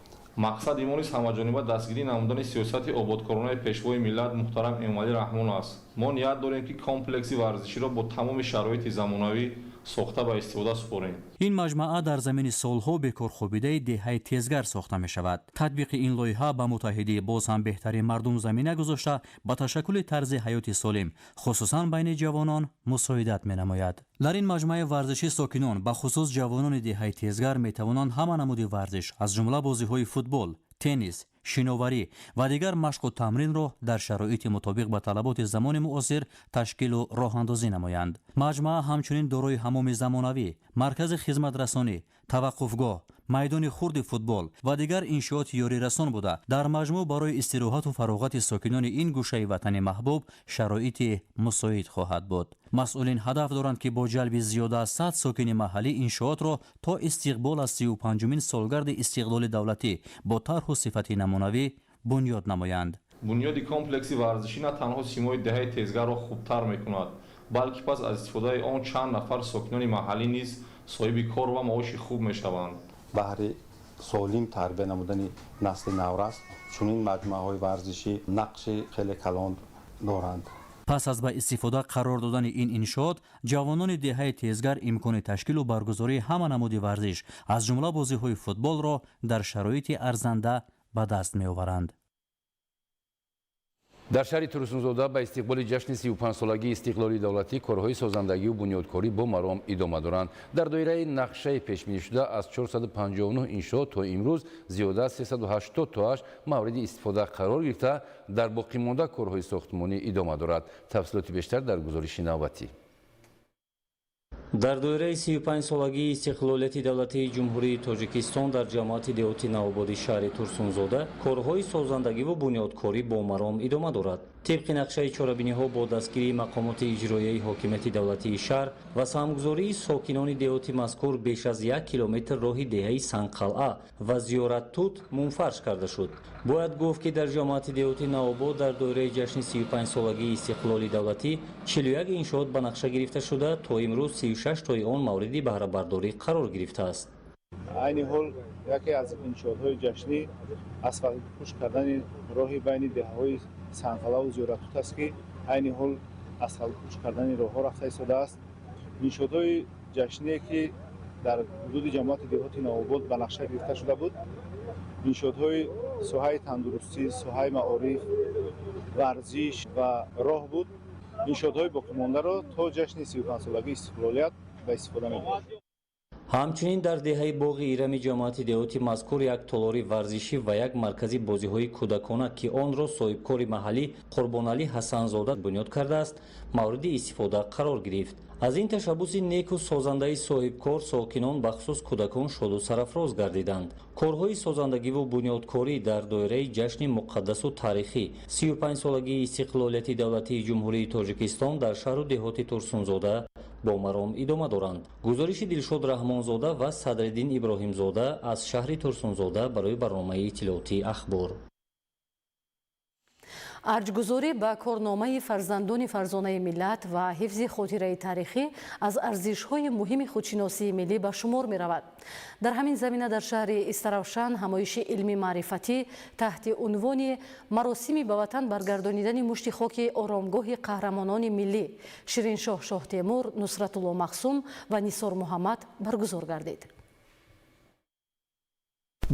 Мақсади мо низ ҳамаҷониба дастгирӣ намудани сиёсати ободкоронаи Пешвои миллат муҳтарам Эмомалӣ Раҳмон аст. Мо ният дорем, ки комплекси варзиширо бо тамоми шароити замонавӣ сохта, ба истифода супорем. Ин маҷмаъа дар замини солҳо бекорхобидаи деҳаи Тезгар сохта мешавад. Татбиқи ин лоиҳа ба муттаҳидии боз ҳам беҳтари мардум замина гузошта, ба ташаккули тарзи ҳаёти солим, хусусан байни ҷавонон, мусоидат менамояд. Дар ин маҷмӯаи варзишӣ сокинон, бахусус ҷавонони деҳаи Тезгар, метавонанд ҳама намуди варзиш, аз ҷумла бозиҳои футбол, теннис, шиноварӣ ва дигар машқу тамринро дар шароити мутобиқ ба талаботи замони муосир ташкилу роҳандозӣ намоянд. Маҷмӯа ҳамчунин дорои ҳамоми замонавӣ, маркази хизматрасонӣ, таваққуфгоҳ, майдони хурди футбол ва дигар иншооти ёрирасон буда, дар маҷмӯъ барои истироҳату фароғати сокинони ин гӯшаи ватани маҳбуб шароити мусоид хоҳад буд. Масъулин ҳадаф доранд, ки бо ҷалби зиёда аз 100 сокини маҳаллӣ иншоотро то истиқбол аз 35-умин солгарди истиқлоли давлатӣ бо тарҳу сифати намунавӣ бунёд намоянд. Бунёди комплекси варзишӣ на танҳо симои деҳаи Тезгарро хубтар мекунад, балки пас аз истифодаи он чанд нафар сокинони маҳаллӣ низ соҳиби кор ва маоши хуб мешаванд. Баҳри солим тарбия намудани насли наврас чунин маҷмӯаҳои варзишӣ нақши хеле калон доранд. Пас аз ба истифода қарор додани ин иншоот ҷавонони деҳаи Тезгар имкони ташкилу баргузории ҳама намуди варзиш, аз ҷумла бозиҳои футболро дар шароити арзанда ба даст меоваранд. Дар шаҳри Турсунзода ба истиқболи ҷашни 35-солагии истиқлоли давлатӣ корҳои созандагию бунёдкорӣ бо маром идома доранд. Дар доираи нақшаи пешбинишуда аз 459 иншоот то имрӯз зиёда аз 380 тоаш мавриди истифода қарор гирифта, дар боқимонда корҳои сохтмонӣ идома дорад. Тафсилоти бештар дар гузориши навбатӣ. Дар доираи 35-солагии истиқлолияти давлатии Ҷумҳурии Тоҷикистон дар ҷамоати деҳоти Навободи шаҳри Турсунзода корҳои созандагиву бунёдкорӣ бо маром идома дорад. Тибқи нақшаи чорабиниҳо бо дастгирии мақомоти иҷроияи ҳокимияти давлатии шаҳр ва саҳмгузории сокинони деҳоти мазкур беш аз 1 километр роҳи деҳаи Санқалъа ва Зиёраттут мунфарш карда шуд. Бояд гуфт, ки дар ҷамоати деҳоти Навобод дар доираи ҷашни 35-солагии истиқлоли давлатӣ 41 иншоот ба нақша гирифта шуда, то имрӯз 36 тои он мавриди баҳрабардорӣ қарор гирифтааст. Айни ҳол яке аз иншоотҳои ҷашнӣ асфалтпӯш кардани роҳи байни деҳаҳои Санқалаву Зиёратут аст, ки айни ҳол асфалтпӯш кардани роҳҳо рафта истодааст. Иншоотҳои ҷашние, ки дар ҳудуди ҷамоати деҳоти Навобод ба нақша гирифта шуда буд, иншоотҳои соҳаи тандурустӣ, соҳаи маориф, варзиш ва роҳ буд. Иншоотҳои боқимондаро то ҷашни 35-солагии истиқлолият ба истифода мебарем. Ҳамчунин дар деҳаи Боғи Ирами ҷамоати деҳоти мазкур як толори варзишӣ ва як маркази бозиҳои кӯдакона, ки онро соҳибкори маҳаллӣ Қурбоналӣ Ҳасанзода бунёд кардааст, мавриди истифода қарор гирифт. Аз ин ташаббуси неку созандаи соҳибкор сокинон, бахусус кӯдакон, шоду сарафроз гардиданд. Корҳои созандагиву бунёдкорӣ дар доираи ҷашни муқаддасу таърихӣ 35-солагии истиқлолияти давлатии Ҷумҳурии Тоҷикистон дар шаҳру деҳоти Турсунзода бо маром идома доранд. Гузориши Дилшод Раҳмонзода ва Садриддин Иброҳимзода аз шаҳри Турсунзода барои барномаи иттилоотии «Ахбор». Арҷгузорӣ ба корномаи фарзандони фарзонаи миллат ва ҳифзи хотираи таърихӣ аз арзишҳои муҳими худшиносии миллӣ ба шумор меравад. Дар ҳамин замина дар шаҳри Истаравшан ҳамоиши илмӣ маърифатӣ таҳти унвони «Маросими ба ватан баргардонидани мушти хоки оромгоҳи қаҳрамонони миллӣ Шириншоҳ Шоҳтемур, Нусратулло Махсум ва Нисор Муҳаммад» баргузор гардид.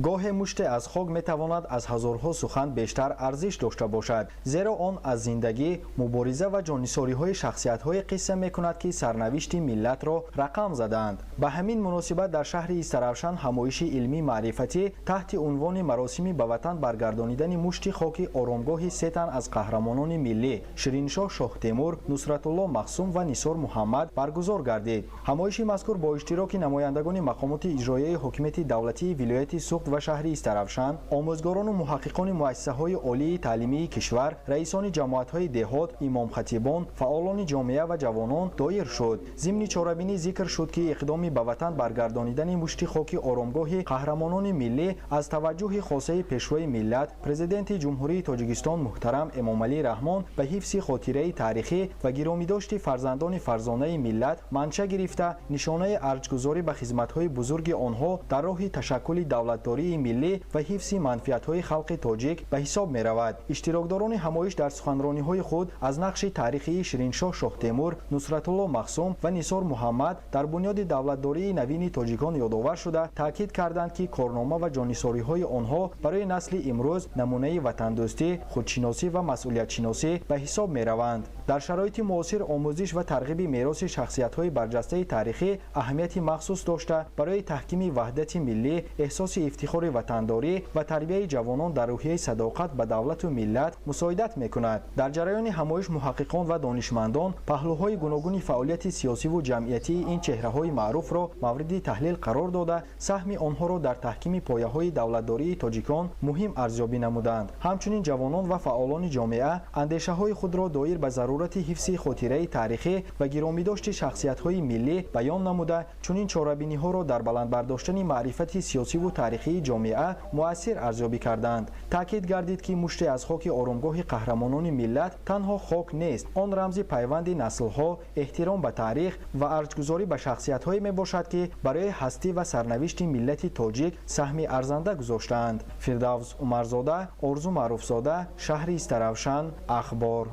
Гоҳе муште аз хок метавонад аз ҳазорҳо сухан бештар арзиш дошта бошад, зеро он аз зиндагӣ, мубориза ва ҷоннисориҳои шахсиятҳое қисса мекунад, ки сарнавишти миллатро рақам задаанд. Ба ҳамин муносибат дар шаҳри Истаравшан ҳамоиши илмӣ маърифатӣ таҳти унвони «Маросими ба ватан баргардонидани мушти хоки оромгоҳи се тан аз қаҳрамонони миллӣ Шириншоҳ Шоҳтемур, Нусратулло Махсум ва Нисор Муҳаммад» баргузор гардид. Ҳамоиши мазкур бо иштироки намояндагони мақомоти иҷроияи ҳокимияти давлатии вилояти Суғд ва шаҳри Истаравшан, омӯзгорону муҳаққиқони муассисаҳои олии таълимии кишвар, раисони ҷамоатҳои деҳот, имомхатибон, фаъолони ҷомеа ва ҷавонон доир шуд. Зимни чорабинӣ зикр шуд, ки иқдоми ба ватан баргардонидани мушти хоки оромгоҳи қаҳрамонони миллӣ аз таваҷҷӯҳи хосаи Пешвои миллат, Президенти Ҷумҳурии Тоҷикистон муҳтарам Эмомалӣ Раҳмон ба ҳифзи хотираи таърихӣ ва гиромидошти фарзандони фарзонаи миллат манша гирифта, нишонаи арҷгузорӣ ба хизматҳои бузурги онҳо дар роҳи ташаккули давлатдории миллӣ ва ҳифзи манфиатҳои халқи тоҷик ба ҳисоб меравад. Иштирокдорони ҳамоиш дар суханрониҳои худ аз нақши таърихии Шириншоҳ Шоҳтемур, Нусратулло Махсум ва Нисор Муҳаммад дар бунёди давлатдории навини тоҷикон ёдовар шуда, таъкид карданд, ки корнома ва ҷоннисориҳои онҳо барои насли имрӯз намунаи ватандӯстӣ, худшиносӣ ва масъулиятшиносӣ ба ҳисоб мераванд. Дар шароити муосир омӯзиш ва тарғиби мероси шахсиятҳои барҷастаи таърихӣ аҳамияти махсус дошта, барои таҳкими ваҳдати миллӣ, эҳсоси ифтихори ватандорӣ ва тарбияи ҷавонон дар рӯҳияи садоқат ба давлату миллат мусоидат мекунад. Дар ҷараёни ҳамоиш муҳаққиқон ва донишмандон паҳлӯҳои гуногуни фаъолияти сиёсиву ҷамъиятии ин чеҳраҳои маъруфро мавриди таҳлил қарор дода, саҳми онҳоро дар таҳкими пояҳои давлатдории тоҷикон муҳим арзёбӣ намуданд. Ҳамчунин ҷавонон ва фаъолони ҷомеа андешаҳои худро доир ба зарурати ҳифзи хотираи таърихӣ ва гиромидошти шахсиятҳои миллӣ баён намуда, чунин чорабиниҳоро дар баланд бардоштани маърифати сиёсиву таърихии ҷомеа муассир арзёбӣ карданд. Таъкид гардид, ки муште аз хоки оромгоҳи қаҳрамонони миллат танҳо хок нест, он рамзи пайванди наслҳо, эҳтиром ба таърих ва арҷгузорӣ ба шахсиятҳое мебошад, ки барои ҳастӣ ва сарнавишти миллати тоҷик саҳми арзанда гузоштаанд. Фирдавс Умарзода, Орзу Маъруфзода, шаҳри Истаравшан, «Ахбор».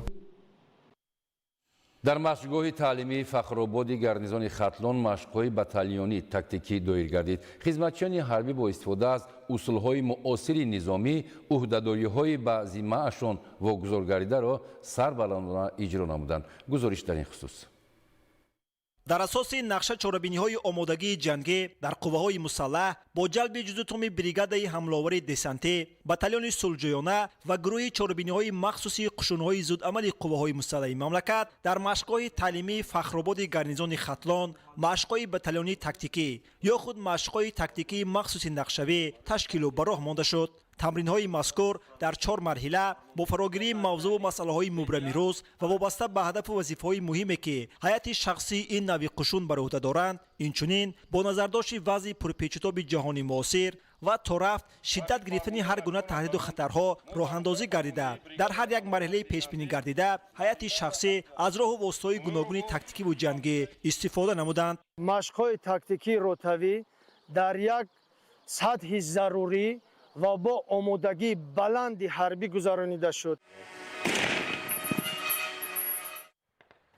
Дар машқгоҳи таълимии Фахрободи гарнизони Хатлон машқҳои батальонӣ тактикӣ доир гардид. Хизматчиёни ҳарбӣ бо истифода аз усулҳои муосири низомӣ ӯҳдадориҳои ба зиммаашон вогузор гардидаро сарбаландона иҷро намуданд. Гузориш дар ин хусус. Дар асоси нақша чорабиниҳои омодагии ҷангӣ дар қувваҳои мусаллаҳ бо ҷалби ҷузутоми бригадаи ҳамловари десантӣ, батальони сулҳҷӯёна ва гурӯҳи чорабиниҳои махсуси қушунҳои зудамали қувваҳои мусаллаҳи мамлакат дар машқгоҳи таълимии Фахрободи гарнизони Хатлон машқҳои батальонии тактикӣ ё худ машқҳои тактикии махсуси нақшавӣ ташкилу ба роҳ монда шуд. Тамринҳои мазкур дар 4 марҳила бо фарогирии мавзӯъу масъалаҳои мубрами рӯз ва вобаста ба ҳадафу вазифаҳои муҳиме, ки ҳайати шахсии ин навъи қушун бар ӯҳда доранд, инчунин бо назардошти вазъи пурпечутоби ҷаҳони муосир ва то рафт шиддат гирифтани ҳар гуна таҳдиду хатарҳо роҳандозӣ гардида, дар ҳар як марҳилаи пешбинӣ гардида ҳайати шахсӣ аз роҳу воситаҳои гуногуни тактикиву ҷангӣ истифода намуданд. Машқҳои тактикии ротавӣ дар як сатҳи зарурӣ ва бо омодагии баланди ҳарбӣ гузаронида шуд.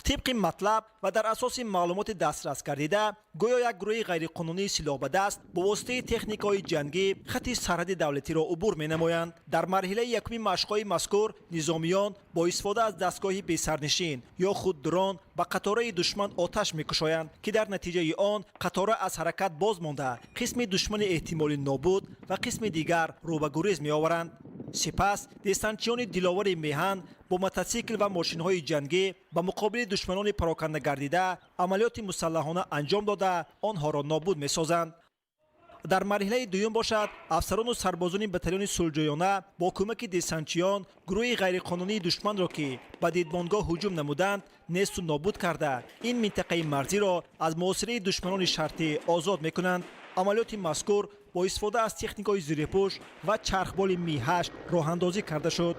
Тибқи матлаб ва дар асоси маълумоти дастрас гардида, гӯё як гурӯҳи ғайриқонунии силоҳбадаст бо воситаи техникаҳои ҷангӣ хати сарҳади давлатиро убур менамоянд. Дар марҳилаи якуми машқҳои мазкур низомиён бо истифода аз дастгоҳи бесарнишин ё худ дрон ба қатораи душман оташ мекушоянд, ки дар натиҷаи он қатора аз ҳаракат боз монда, қисми душмани эҳтимолӣ нобуд ва қисми дигар рӯ ба гурез меоваранд. Сипас десантчиёни диловари меҳан бо мотосикл ва мошинҳои ҷангӣ ба муқобили душманони пароканда гардида амалиёти мусаллаҳона анҷом дода, онҳоро нобуд месозанд. Дар марҳилаи дуюм бошад, афсарону сарбозони батальони сулҳҷӯёна бо кӯмаки десантчиён гурӯҳи ғайриқонунии душманро, ки ба дидбонгоҳ ҳуҷум намуданд, несту нобуд карда, ин минтақаи марзиро аз муҳосираи душманони шартӣ озод мекунанд. Амалиёти мазкур бо истифода аз техникаҳои зирепӯш ва чархболи Ми-8 роҳандозӣ карда шуд.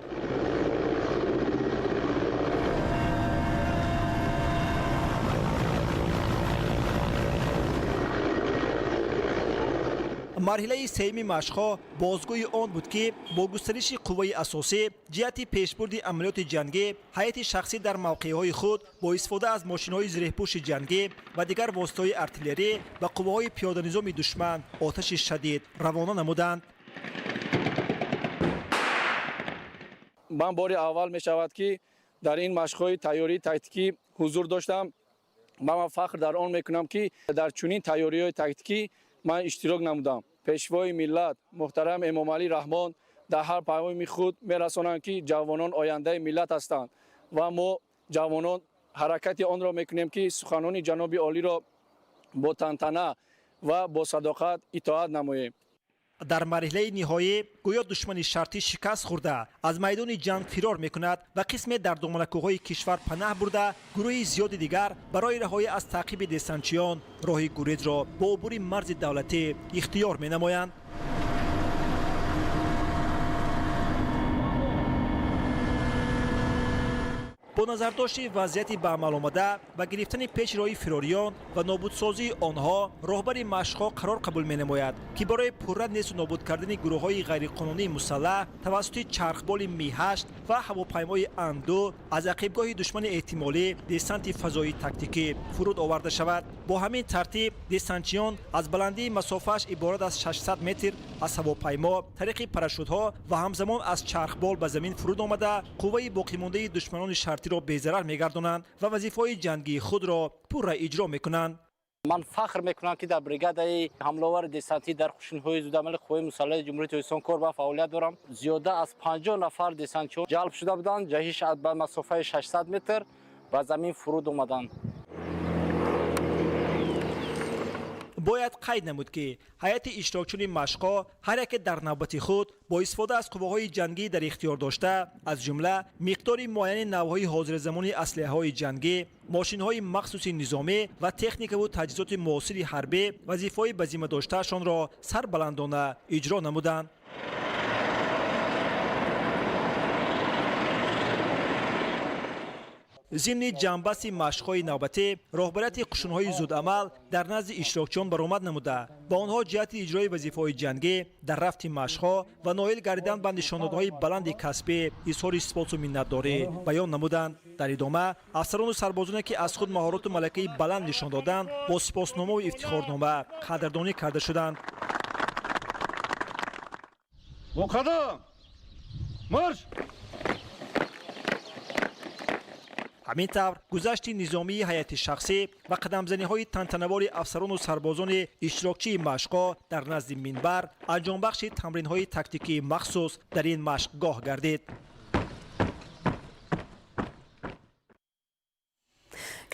Марҳилаи сеюми машқҳо бозгӯи он буд, ки бо густариши қувваи асосӣ ҷиҳати пешбурди амалиёти ҷангӣ ҳайати шахсӣ дар мавқеъҳои худ бо истифода аз мошинҳои зиреҳпӯши ҷангӣ ва дигар воситаҳои артиллерӣ ба қувваҳои пиёданизоми душман оташи шадид равона намуданд. Ман бори аввал мешавад, ки дар ин машқҳои тайёрии тактикӣ ҳузур доштам ва ман фахр дар он мекунам, ки дар чунин тайёриҳои тактикӣ ман иштирок намудам. Пешвои миллат муҳтарам Эмомалӣ Раҳмон дар ҳар паёми худ мерасонанд, ки ҷавонон ояндаи миллат ҳастанд ва мо ҷавонон ҳаракати онро мекунем, ки суханони ҷаноби олиро бо тантана ва бо садоқат итоат намоем. Дар марҳилаи ниҳоӣ гӯё душмани шартӣ шикаст хӯрда, аз майдони ҷанг фирор мекунад ва қисме дар доманакӯҳҳои кишвар панаҳ бурда, гурӯҳи зиёди дигар барои раҳоӣ аз таъқиби десантчиён роҳи гурезро бо убури марзи давлатӣ ихтиёр менамоянд. Бо назардошти вазъияти ба амал омада ва гирифтани пеши роҳи фирориён ва нобудсозии онҳо, роҳбари машқҳо қарор қабул менамояд, ки барои пурра несту нобуд кардани гурӯҳҳои ғайриқонунии мусаллаҳ тавассути чархболи Ми-8 ва ҳавопаймои Ан-2 аз ақибгоҳи душмани эҳтимолӣ десанти фазоии тактикӣ фуруд оварда шавад. Бо ҳамин тартиб десантчиён аз баландии масофааш иборат аз 600 метр аз ҳавопаймо тариқи парашютҳо ва ҳамзамон аз чархбол ба замин фуруд омада, қувваи боқимондаи душманони шартиро безарар мегардонанд ва вазифаҳои ҷангии худро пурра иҷро мекунанд. Ман фахр мекунам, ки дар бригадаи ҳамловари десантӣ дар қушунҳои зудамали қувваҳои мусаллаҳи Ҷумҳурии Тоҷикистон кор ва фаъолият дорам. Зиёда аз 50 нафар десантчиён ҷалб шуда буданд, ҷаҳиш ба масофаи 600 метр ба замин фуруд омаданд. Бояд қайд намуд, ки ҳайати иштирокчиёни машқҳо ҳар яке дар навбати худ бо истифода аз қувваҳои ҷангӣ дар ихтиёр дошта, аз ҷумла миқдори муайяни навъҳои ҳозиразамони аслиҳаҳои ҷангӣ, мошинҳои махсуси низомӣ ва техникаву таҷҳизоти муосири ҳарбӣ вазифаҳои ба зимма доштаашонро сарбаландона иҷро намуданд. Зимни ҷамъбасти машқҳои навбатӣ роҳбарияти қушунҳои зудамал дар назди иштирокчиён баромад намуда, ба онҳо ҷиҳати иҷрои вазифаҳои ҷангӣ дар рафти машқҳо ва ноил гардидан ба нишондодҳои баланди касбӣ изҳори сипосу миннатдорӣ баён намуданд. Дар идома афсарону сарбозоне, ки аз худ маҳорату малакаи баланд нишон доданд, бо сипосномаву ифтихорнома қадрдонӣ карда шуданд. Муқаддам марш! Ҳамин тавр гузашти низомии ҳайати шахсӣ ва қадамзаниҳои тантанавори афсарону сарбозони иштирокчии машқҳо дар назди минбар анҷомбахши тамринҳои тактикии махсус дар ин машқгоҳ гардид.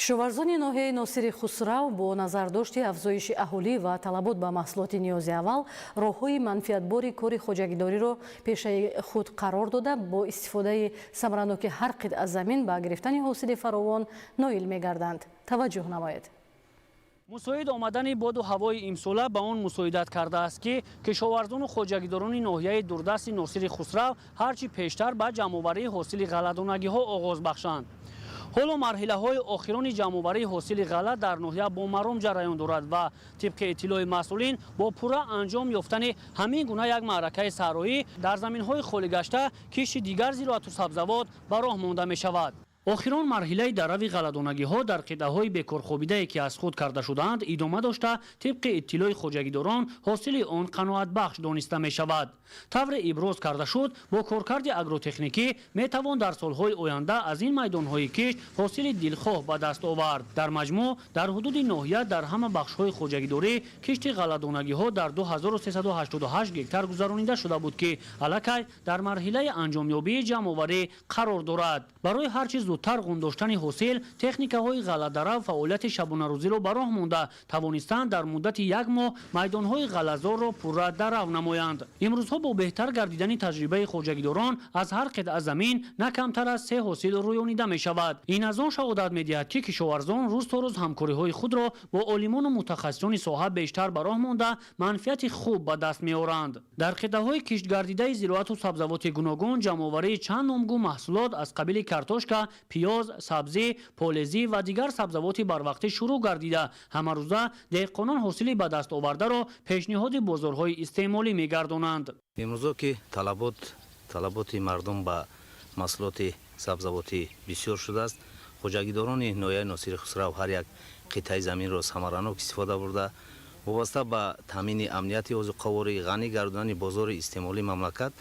Кишоварзони ноҳияи Носири Хусрав бо назардошти афзоиши аҳолӣ ва талабот ба маҳсулоти ниёзи аввал роҳҳои манфиатбори кори хоҷагидориро пешаи худ қарор дода, бо истифодаи самараноки ҳар қитъа замин ба гирифтани ҳосили фаровон ноил мегарданд. Таваҷҷӯҳ намоед. Мусоид омадани боду ҳавои имсола ба он мусоидат кардааст, ки кишоварзону хоҷагидорони ноҳияи дурдасти Носири Хусрав ҳарчи пештар ба ҷамъоварии ҳосили ғалладонагиҳо оғоз бахшанд. Ҳоло марҳилаҳои охирони ҷамъоварии ҳосили ғалла дар ноҳия бо маром ҷараён дорад ва тибқи иттилои масъулин бо пурра анҷом ёфтани ҳамин гуна як маъракаи саҳроӣ дар заминҳои холигашта кишти дигар зироату сабзавот ба роҳ монда мешавад. Охирон марҳилаи дарави ғалладонагиҳо дар қитъаҳои бекорхобидае, ки аз худ карда шудаанд, идома дошта, тибқи иттилои хоҷагидорон ҳосили он қаноатбахш дониста мешавад. Тавре иброз карда шуд, бо коркарди агротехникӣ метавон дар солҳои оянда аз ин майдонҳои кишт ҳосили дилхоҳ ба даст овард. Дар маҷмӯъ дар ҳудуди ноҳия дар ҳама бахшҳои хоҷагидорӣ кишти ғалладонагиҳо дар 2388 гектар гузаронида шуда буд, ки аллакай дар марҳилаи анҷомёбии ҷамъоварӣ қарор дорад. Барои ҳарчи зудтар ғун доштани ҳосил техникаҳои ғалладарав фаъолияти шабонарӯзиро ба роҳ монда тавонистанд дар муддати як моҳ майдонҳои ғаллазорро пурра дарав намоянд. Имрӯзҳо бо беҳтар гардидани таҷрибаи хоҷагидорон аз ҳар қитъа замин на камтар аз 3 ҳосил рӯёнида мешавад. Ин аз он шаҳодат медиҳад, ки кишоварзон рӯз то рӯз ҳамкориҳои худро бо олимону мутахассисони соҳа бештар ба роҳ монда манфиати хуб ба даст меоранд. Дар қитъаҳои киштгардидаи зироату сабзавоти гуногун ҷамъоварии чанд номгӯ маҳсулот аз қабили картошка, пиёз, сабзӣ, полезӣ ва дигар сабзавоти барвақтӣ шурӯъ гардида, ҳамарӯза деҳқонон ҳосили ба даст овардаро пешниҳоди бозорҳои истеъмолӣ мегардонанд. Имрӯзо ки талаботи мардум ба маҳсулоти сабзавотӣ бисёр шудааст, хоҷагидорони ноҳияи Носири Хусрав ҳар як қитъаи заминро самаранок истифода бурда, вобаста ба таъмини амнияти озуқаворӣ, ғанӣ гардонани бозори истеъмолии мамлакат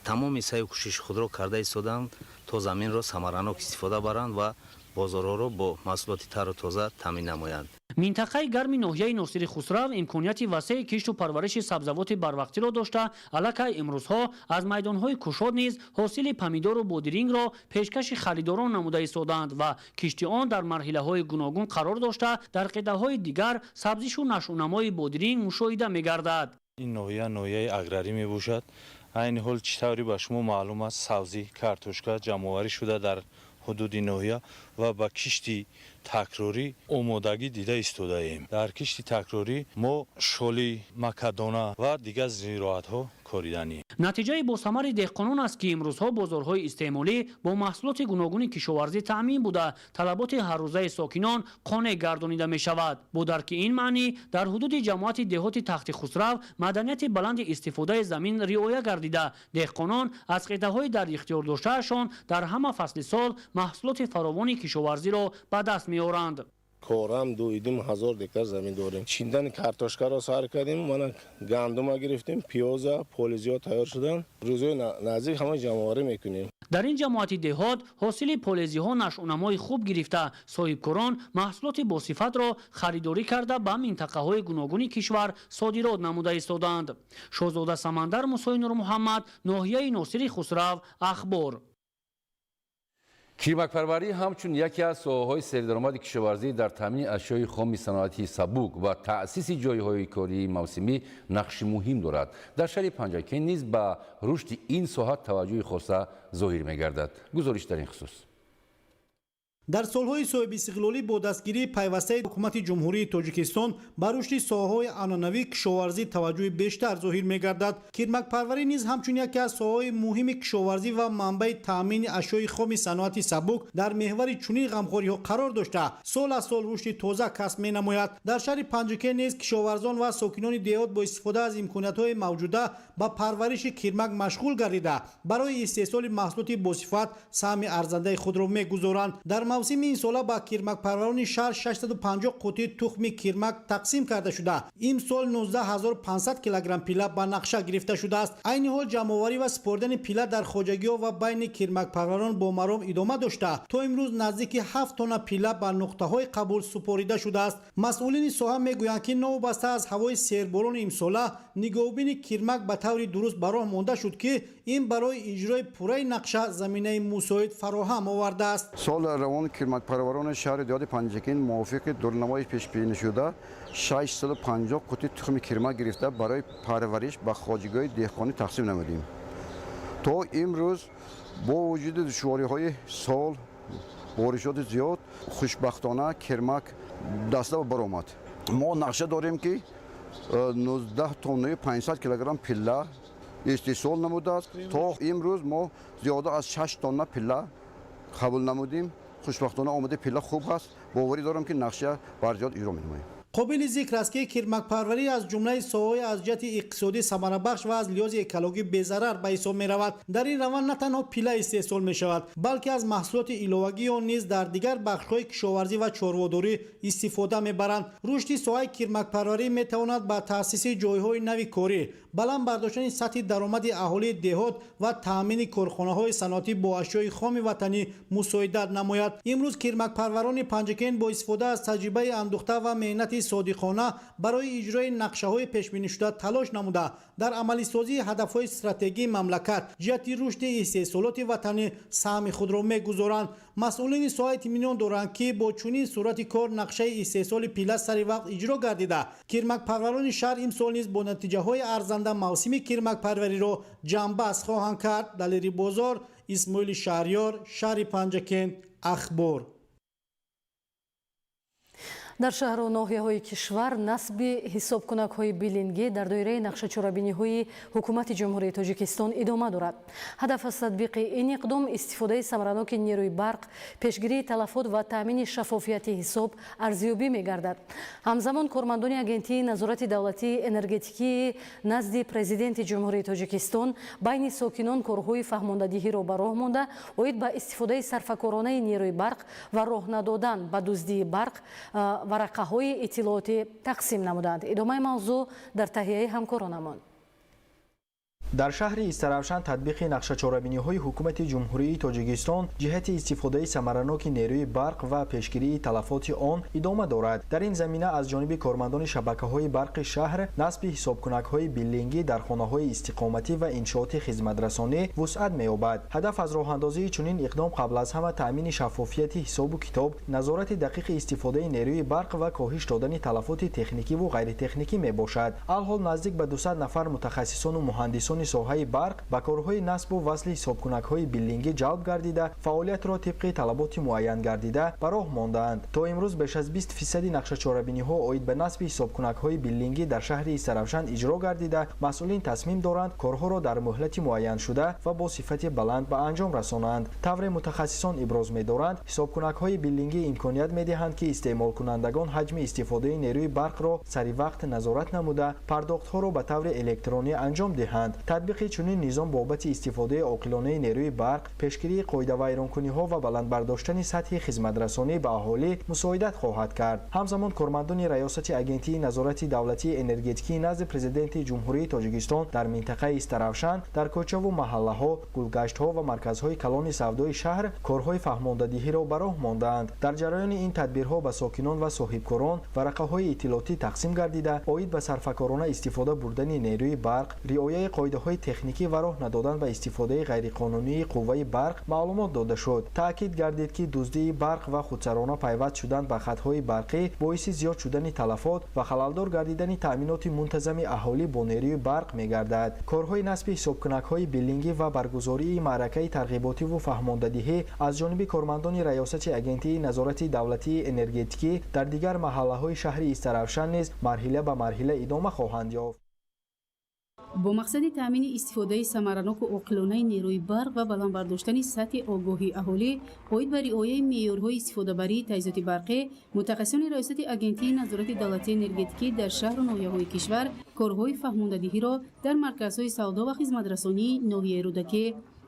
тамоми саъю кӯшиши худро карда истоданд, то заминро самаранок истифода баранд ва бозорҳоро бо маҳсулоти тару тоза таъмин намоянд. Минтақаи гарми ноҳияи Носири Хусрав имконияти васеи кишту парвариши сабзавоти барвақтиро дошта, аллакай имрӯзҳо аз майдонҳои кушод низ ҳосили помидору бодирингро пешкаши харидорон намуда истодаанд ва кишти он дар марҳилаҳои гуногун қарор дошта, дар қитъаҳои дигар сабзишу нашъунамои бодиринг мушоҳида мегардад. Ин ноҳия ноҳияи аграрӣ мебошад. Айни ҳол чӣ тавре ба шумо маълум аст, сабзӣ, картошка ҷамъоварӣ шуда дар ҳудуди ноҳия ва ба кишти такрорӣ омодагӣ дида истодаем. Дар кишти такрорӣ мо шоли, макадона ва дигар зироатҳо кориданӣ. Натиҷаи босамари деҳқонон аст, ки имрӯзҳо бозорҳои истеъмолӣ бо маҳсулоти гуногуни кишоварзӣ таъмин буда, талаботи ҳаррӯзаи сокинон қонеъ гардонида мешавад. Бо дарки ин маънӣ дар ҳудуди ҷамоати деҳоти Тахти Хусрав маданияти баланди истифодаи замин риоя гардида, деҳқонон аз қитъаҳои дар ихтиёр доштаашон дар ҳама фасли сол маҳсулоти фаровони кишоварзиро ба даст меоранд. Корам 2,5 ҳазор гектар замин дорем. Чиндани картошкаро сар кардем, мана гандума гирифтем, пиёза, полизиҳо тайёр шуданд. Рӯзҳои наздик ҳама ҷамъоварӣ мекунем. Дар ин ҷамоати деҳот ҳосили полезиҳо нашъунамои хуб гирифта, соҳибкорон маҳсулоти босифатро харидорӣ карда ба минтақаҳои гуногуни кишвар содирот намуда истодаанд. Шоҳзода Самандар, Мусои Нурмуҳаммад, ноҳияи Носири Хусрав, Ахбор. Кирмакпарварӣ ҳамчун яке аз соҳаҳои сердаромади кишоварзӣ дар таъмини ашёи хоми саноатии сабук ва таъсиси ҷойҳои кории мавсимӣ нақши муҳим дорад. Дар шаҳри Панҷакент низ ба рушди ин соҳа таваҷҷӯҳи хоса зоҳир мегардад. Гузориш дар ин хусус. Дар солҳои соҳибистиқлолӣ бо дастгирии пайвастаи ҳукумати Ҷумҳурии Тоҷикистон ба рушди соҳаҳои анъанавии кишоварзӣ таваҷҷӯҳи бештар зоҳир мегардад. Кирмакпарварӣ низ ҳамчун яке аз соҳаҳои муҳими кишоварзӣ ва манбаи таъмини ашёи хоми саноати сабук дар меҳвари чунин ғамхориҳо қарор дошта, сол аз сол рушди тоза касб менамояд. Дар шаҳри Панҷакент низ кишоварзон ва сокинони деҳот бо истифода аз имкониятҳои мавҷуда ба парвариши кирмак машғул гардида, барои истеҳсоли маҳсулоти босифат саҳми арзандаи худро мегузоранд. Дар Мавсими имсола ба кирмакпарварони шаҳр 650 қуттии тухми кирмак тақсим карда шуда, имсол 19500 килограмм пила ба нақша гирифта шудааст. Айни ҳол ҷамъоварӣ ва супоридани пила дар хоҷагиҳо ва байни кирмакпарварон бо маром идома дошта, то имрӯз наздики 7 тонна пила ба нуқтаҳои қабул супорида шудааст. Масъулини соҳа мегӯянд, ки новобаста аз ҳавои серборони имсола нигоҳубини кирмак ба таври дуруст ба роҳ монда шуд, ки ин барои иҷрои пурраи нақша заминаи мусоид фароҳам овардааст. Соли равон кирмакпарварони шаҳри деҳоти Панҷакент мувофиқи дурнамои пешбинишуда 650 қуттӣ тухми кирмак гирифта барои парвариш ба хоҷагиҳои деҳқонӣ тақсим намудем. То имрӯз бо вуҷуди душвориҳои сол, боришоти зиёд, хушбахтона кирмак даста баромад. Мо нақша дорем, ки 19 тоннаи 500 килограмм пилла истеҳсол намудааст. То имрӯз мо зиёда аз 6 тонна пилла қабул намудем. Хушбахтона, омадаи пилла хуб ҳаст. Боварӣ дорам, ки нақша барзиёд иҷро менамоем. Қобили зикр аст, ки кирмакпарварӣ аз ҷумлаи соҳаҳои аз ҷиҳати иқтисодӣ самарабахш ва аз лиҳози экологӣ безарар ба ҳисоб меравад. Дар ин раванд на танҳо пила истеҳсол мешавад, балки аз маҳсулоти иловагии он низ дар дигар бахшҳои кишоварзӣ ва чорводорӣ истифода мебаранд. Рушди соҳаи кирмакпарварӣ метавонад ба таъсиси ҷойҳои нави корӣ, баланд бардоштани сатҳи даромади аҳолии деҳот ва таъмини корхонаҳои саноатӣ бо ашёи хоми ватанӣ мусоидат намояд. Имрӯз кирмакпарварони Панҷакент бо истифода аз таҷрибаи андӯхта ва меҳнати содиқона барои иҷрои нақшаҳои пешбинишуда талош намуда, дар амалисозии ҳадафҳои стратегии мамлакат ҷиҳати рушди истеҳсолоти ватанӣ саҳми худро мегузоранд. Масъулини соҳа итминон доранд, ки бо чунин суръати кор нақшаи истеҳсоли пила сари вақт иҷро гардида, кирмакпарварони шаҳр имсол низ бо натиҷаҳои арзанда мавсими кирмакпарвариро ҷамъбаст хоҳанд кард. Далери Бозор, Исмоили Шаҳриёр, шаҳри Панҷакент, Ахбор. Дар шаҳру ноҳияҳои кишвар насби ҳисобкунакҳои биллингӣ дар доираи нақшачорабиниҳои Ҳукумати Ҷумҳурии Тоҷикистон идома дорад. Ҳадаф аз татбиқи ин иқдом истифодаи самараноки нерӯи барқ, пешгирии талафот ва таъмини шаффофияти ҳисоб арзёбӣ мегардад. Ҳамзамон кормандони Агентии назорати давлатии энергетикии назди Президенти Ҷумҳурии Тоҷикистон байни сокинон корҳои фаҳмондадиҳиро ба роҳ монда, оид ба истифодаи сарфакоронаи нерӯи барқ ва роҳ надодан ба дуздии барқ варақаҳои иттилоотӣ тақсим намуданд. Идомаи мавзӯъ дар таҳияи ҳамкоронамон. Дар шаҳри Истаравшан татбиқи нақшачорабиниҳои Ҳукумати Ҷумҳурии Тоҷикистон ҷиҳати истифодаи самараноки нерӯи барқ ва пешгирии талафоти он идома дорад. Дар ин замина аз ҷониби кормандони шабакаҳои барқи шаҳр насби ҳисобкунакҳои биллингӣ дар хонаҳои истиқоматӣ ва иншооти хизматрасонӣ вусъат меёбад. Ҳадаф аз роҳандозии чунин иқдом қабл аз ҳама таъмини шаффофияти ҳисобу китоб, назорати дақиқи истифодаи нерӯи барқ ва коҳиш додани талафоти техникиву ғайритехникӣ мебошад. Алҳол наздик ба 200 нафар мутахассисону муҳандисони соҳаи барқ ба корҳои насбу васли ҳисобкунакҳои биллингӣ ҷалб гардида, фаъолиятро тибқи талаботи муайян гардида ба роҳ мондаанд. То имрӯз беш аз 20 фисади нақшачорабиниҳо оид ба насби ҳисобкунакҳои биллингӣ дар шаҳри Истаравшан иҷро гардида, масъулин тасмим доранд корҳоро дар муҳлати муайяншуда ва бо сифати баланд ба анҷом расонанд. Тавре мутахассисон иброз медоранд, ҳисобкунакҳои биллингӣ имконият медиҳанд, ки истеъмолкунандагон ҳаҷми истифодаи нерӯи барқро сари вақт назорат намуда, пардохтҳоро ба таври электронӣ анҷом диҳанд. Татбиқи чунин низом бобати истифодаи оқилонаи нерӯи барқ, пешгирии қоидавайронкуниҳо ва баланд бардоштани сатҳи хизматрасонӣ ба аҳолӣ мусоидат хоҳад кард. Ҳамзамон кормандони Раёсати Агентии назорати давлатии энергетикии назди Президенти Ҷумҳурии Тоҷикистон дар минтақаи Истаравшан дар кӯчаву маҳаллаҳо, гулгаштҳо ва марказҳои калони савдои шаҳр корҳои фаҳмондадиҳиро ба роҳ мондаанд. Дар ҷараёни ин тадбирҳо ба сокинон ва соҳибкорон варақаҳои иттилоотӣ тақсим гардида, оид ба сарфакорона истифода бурдани нерӯи барқ, риояи қоидаҳои техникӣ ва роҳ надодан ба истифодаи ғайриқонунии қувваи барқ маълумот дода шуд. Таъкид гардид, ки дуздии барқ ва худсарона пайваст шудан ба хатҳои барқӣ боиси зиёд шудани талафот ва халалдор гардидани таъминоти мунтазами аҳолӣ бо нерӯи барқ мегардад. Корҳои насби ҳисобкунакҳои биллингӣ ва баргузории маъракаи тарғиботиву фаҳмондадиҳӣ аз ҷониби кормандони Раёсати Агентии назорати давлатии энергетикӣ дар дигар маҳаллаҳои шаҳри Истаравшан низ марҳила ба марҳила идома хоҳанд ёфт. Бо мақсади таъмини истифодаи самараноку оқилонаи нерӯи барқ ва баланд бардоштани сатҳи огоҳии аҳолӣ оид ба риояи меъёрҳои истифодабарии таҷҳизоти барқӣ, мутахассисони Раёсати Агентии назорати давлатии энергетикӣ дар шаҳру ноҳияҳои кишвар корҳои фаҳмондадиҳиро дар марказҳои савдо ва хизматрасонии ноҳияи Рӯдакӣ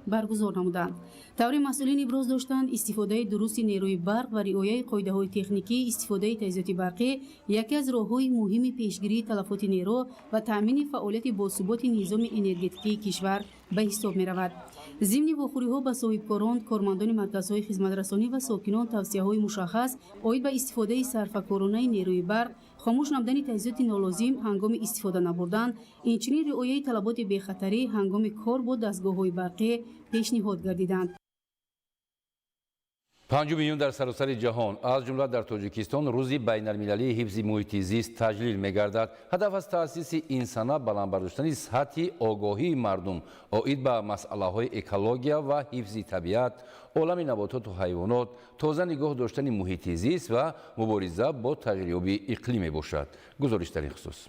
Баргузор намуданд. Тавре масъулин иброз доштанд, истифодаи дурусти нерӯи барқ ва риояи қоидаҳои техникии истифодаи таҷҳизоти барқӣ яке аз роҳҳои муҳими пешгирии талафоти нерӯ ва таъмини фаъолияти босуботи низоми энергетикии кишвар ба ҳисоб меравад. Зимни вохӯриҳо ба соҳибкорон, кормандони марказҳои хизматрасонӣ ва сокинон тавсияҳои мушаххас оид ба истифодаи сарфакоронаи нерӯи барқ, хомӯш намудани таҷҳизоти нолозим ҳангоми истифода набурдан, инчунин риояи талаботи бехатарӣ ҳангоми кор бо дастгоҳҳои барқӣ пешниҳод гардиданд. 5 июн дар саросари ҷаҳон, аз ҷумла дар Тоҷикистон, рӯзи байналмилалии ҳифзи муҳити зист таҷлил мегардад. Ҳадаф аз таъсиси ин сана баланд бардоштани сатҳи огоҳии мардум оид ба масъалаҳои экология ва ҳифзи табиат, олами набототу ҳайвонот, тоза нигоҳ доштани муҳити зист ва мубориза бо тағйирёбии иқлим мебошад. Гузориш дар ин хусус.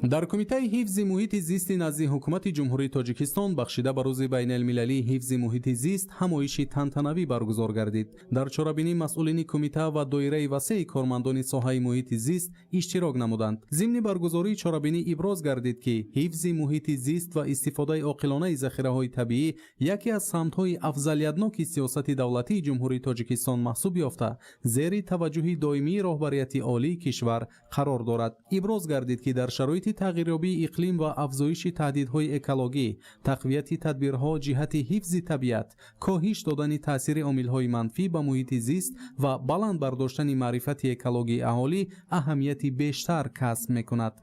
Дар Кумитаи ҳифзи муҳити зисти назди Ҳукумати Ҷумҳурии Тоҷикистон бахшида ба рӯзи байналмилалии ҳифзи муҳити зист ҳамоиши тантанавӣ баргузор гардид. Дар чорабинӣ масъулини кумита ва доираи васеи кормандони соҳаи муҳити зист иштирок намуданд. Зимни баргузории чорабинӣ иброз гардид, ки ҳифзи муҳити зист ва истифодаи оқилонаи захираҳои табиӣ яке аз самтҳои афзалиятноки сиёсати давлатии Ҷумҳурии Тоҷикистон маҳсуб ёфта, зери таваҷҷӯҳи доимии роҳбарияти олии кишвар қарор дорад. Иброз гардид, ки дар шароити тағйирёбии иқлим ва афзоиши таҳдидҳои экологӣ, тақвияти тадбирҳо ҷиҳати ҳифзи табиат, коҳиш додани таъсири омилҳои манфӣ ба муҳити зист ва баланд бардоштани маърифати экологии аҳолӣ аҳамияти бештар касб мекунад.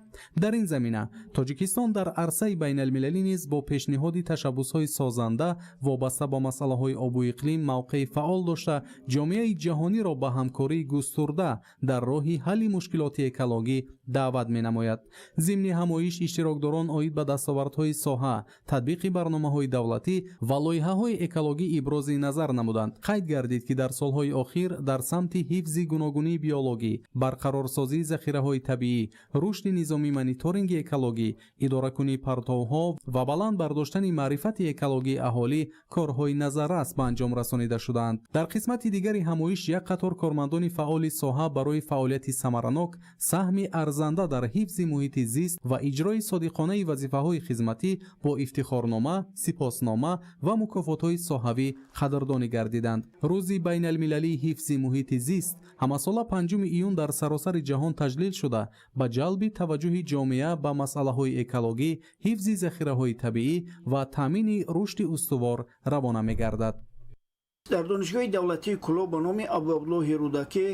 Дар ин замина Тоҷикистон дар арсаи байналмилалӣ низ бо пешниҳоди ташаббусҳои созанда вобаста ба масъалаҳои обу иқлим мавқеи фаъол дошта, ҷомеаи ҷаҳониро ба ҳамкории густурда дар роҳи ҳалли мушкилоти экологӣ даъват менамояд. Зимни ҳамоиш иштирокдорон оид ба дастовардҳои соҳа, татбиқи барномаҳои давлатӣ ва лоиҳаҳои экологӣ ибрози назар намуданд. Қайд гардид, ки дар солҳои охир дар самти ҳифзи гуногунии биологӣ, барқарорсозии захираҳои табиӣ, рушди низоми мониторинги экологӣ, идоракунии партовҳо ва баланд бардоштани маърифати экологии аҳолӣ корҳои назаррас ба анҷом расонида шудаанд. Дар қисмати дигари ҳамоиш як қатор кормандони фаъоли соҳа барои фаъолияти самаранок, саҳми арзанда дар ҳифзи муҳити зист ва иҷрои содиқонаи вазифаҳои хизматӣ бо ифтихорнома, сипоснома ва мукофотҳои соҳавӣ қадрдонӣ гардиданд. Рӯзи байналмилалии ҳифзи муҳити зист ҳамасола 5 июн дар саросари ҷаҳон таҷлил шуда, ба ҷалби таваҷҷӯҳи ҷомеа ба масъалаҳои экологӣ, ҳифзи захираҳои табиӣ ва таъмини рушди устувор равона мегардад. Дар Донишгоҳи давлатии Кӯлоб ба номи Абуабдуллоҳи Рӯдакӣ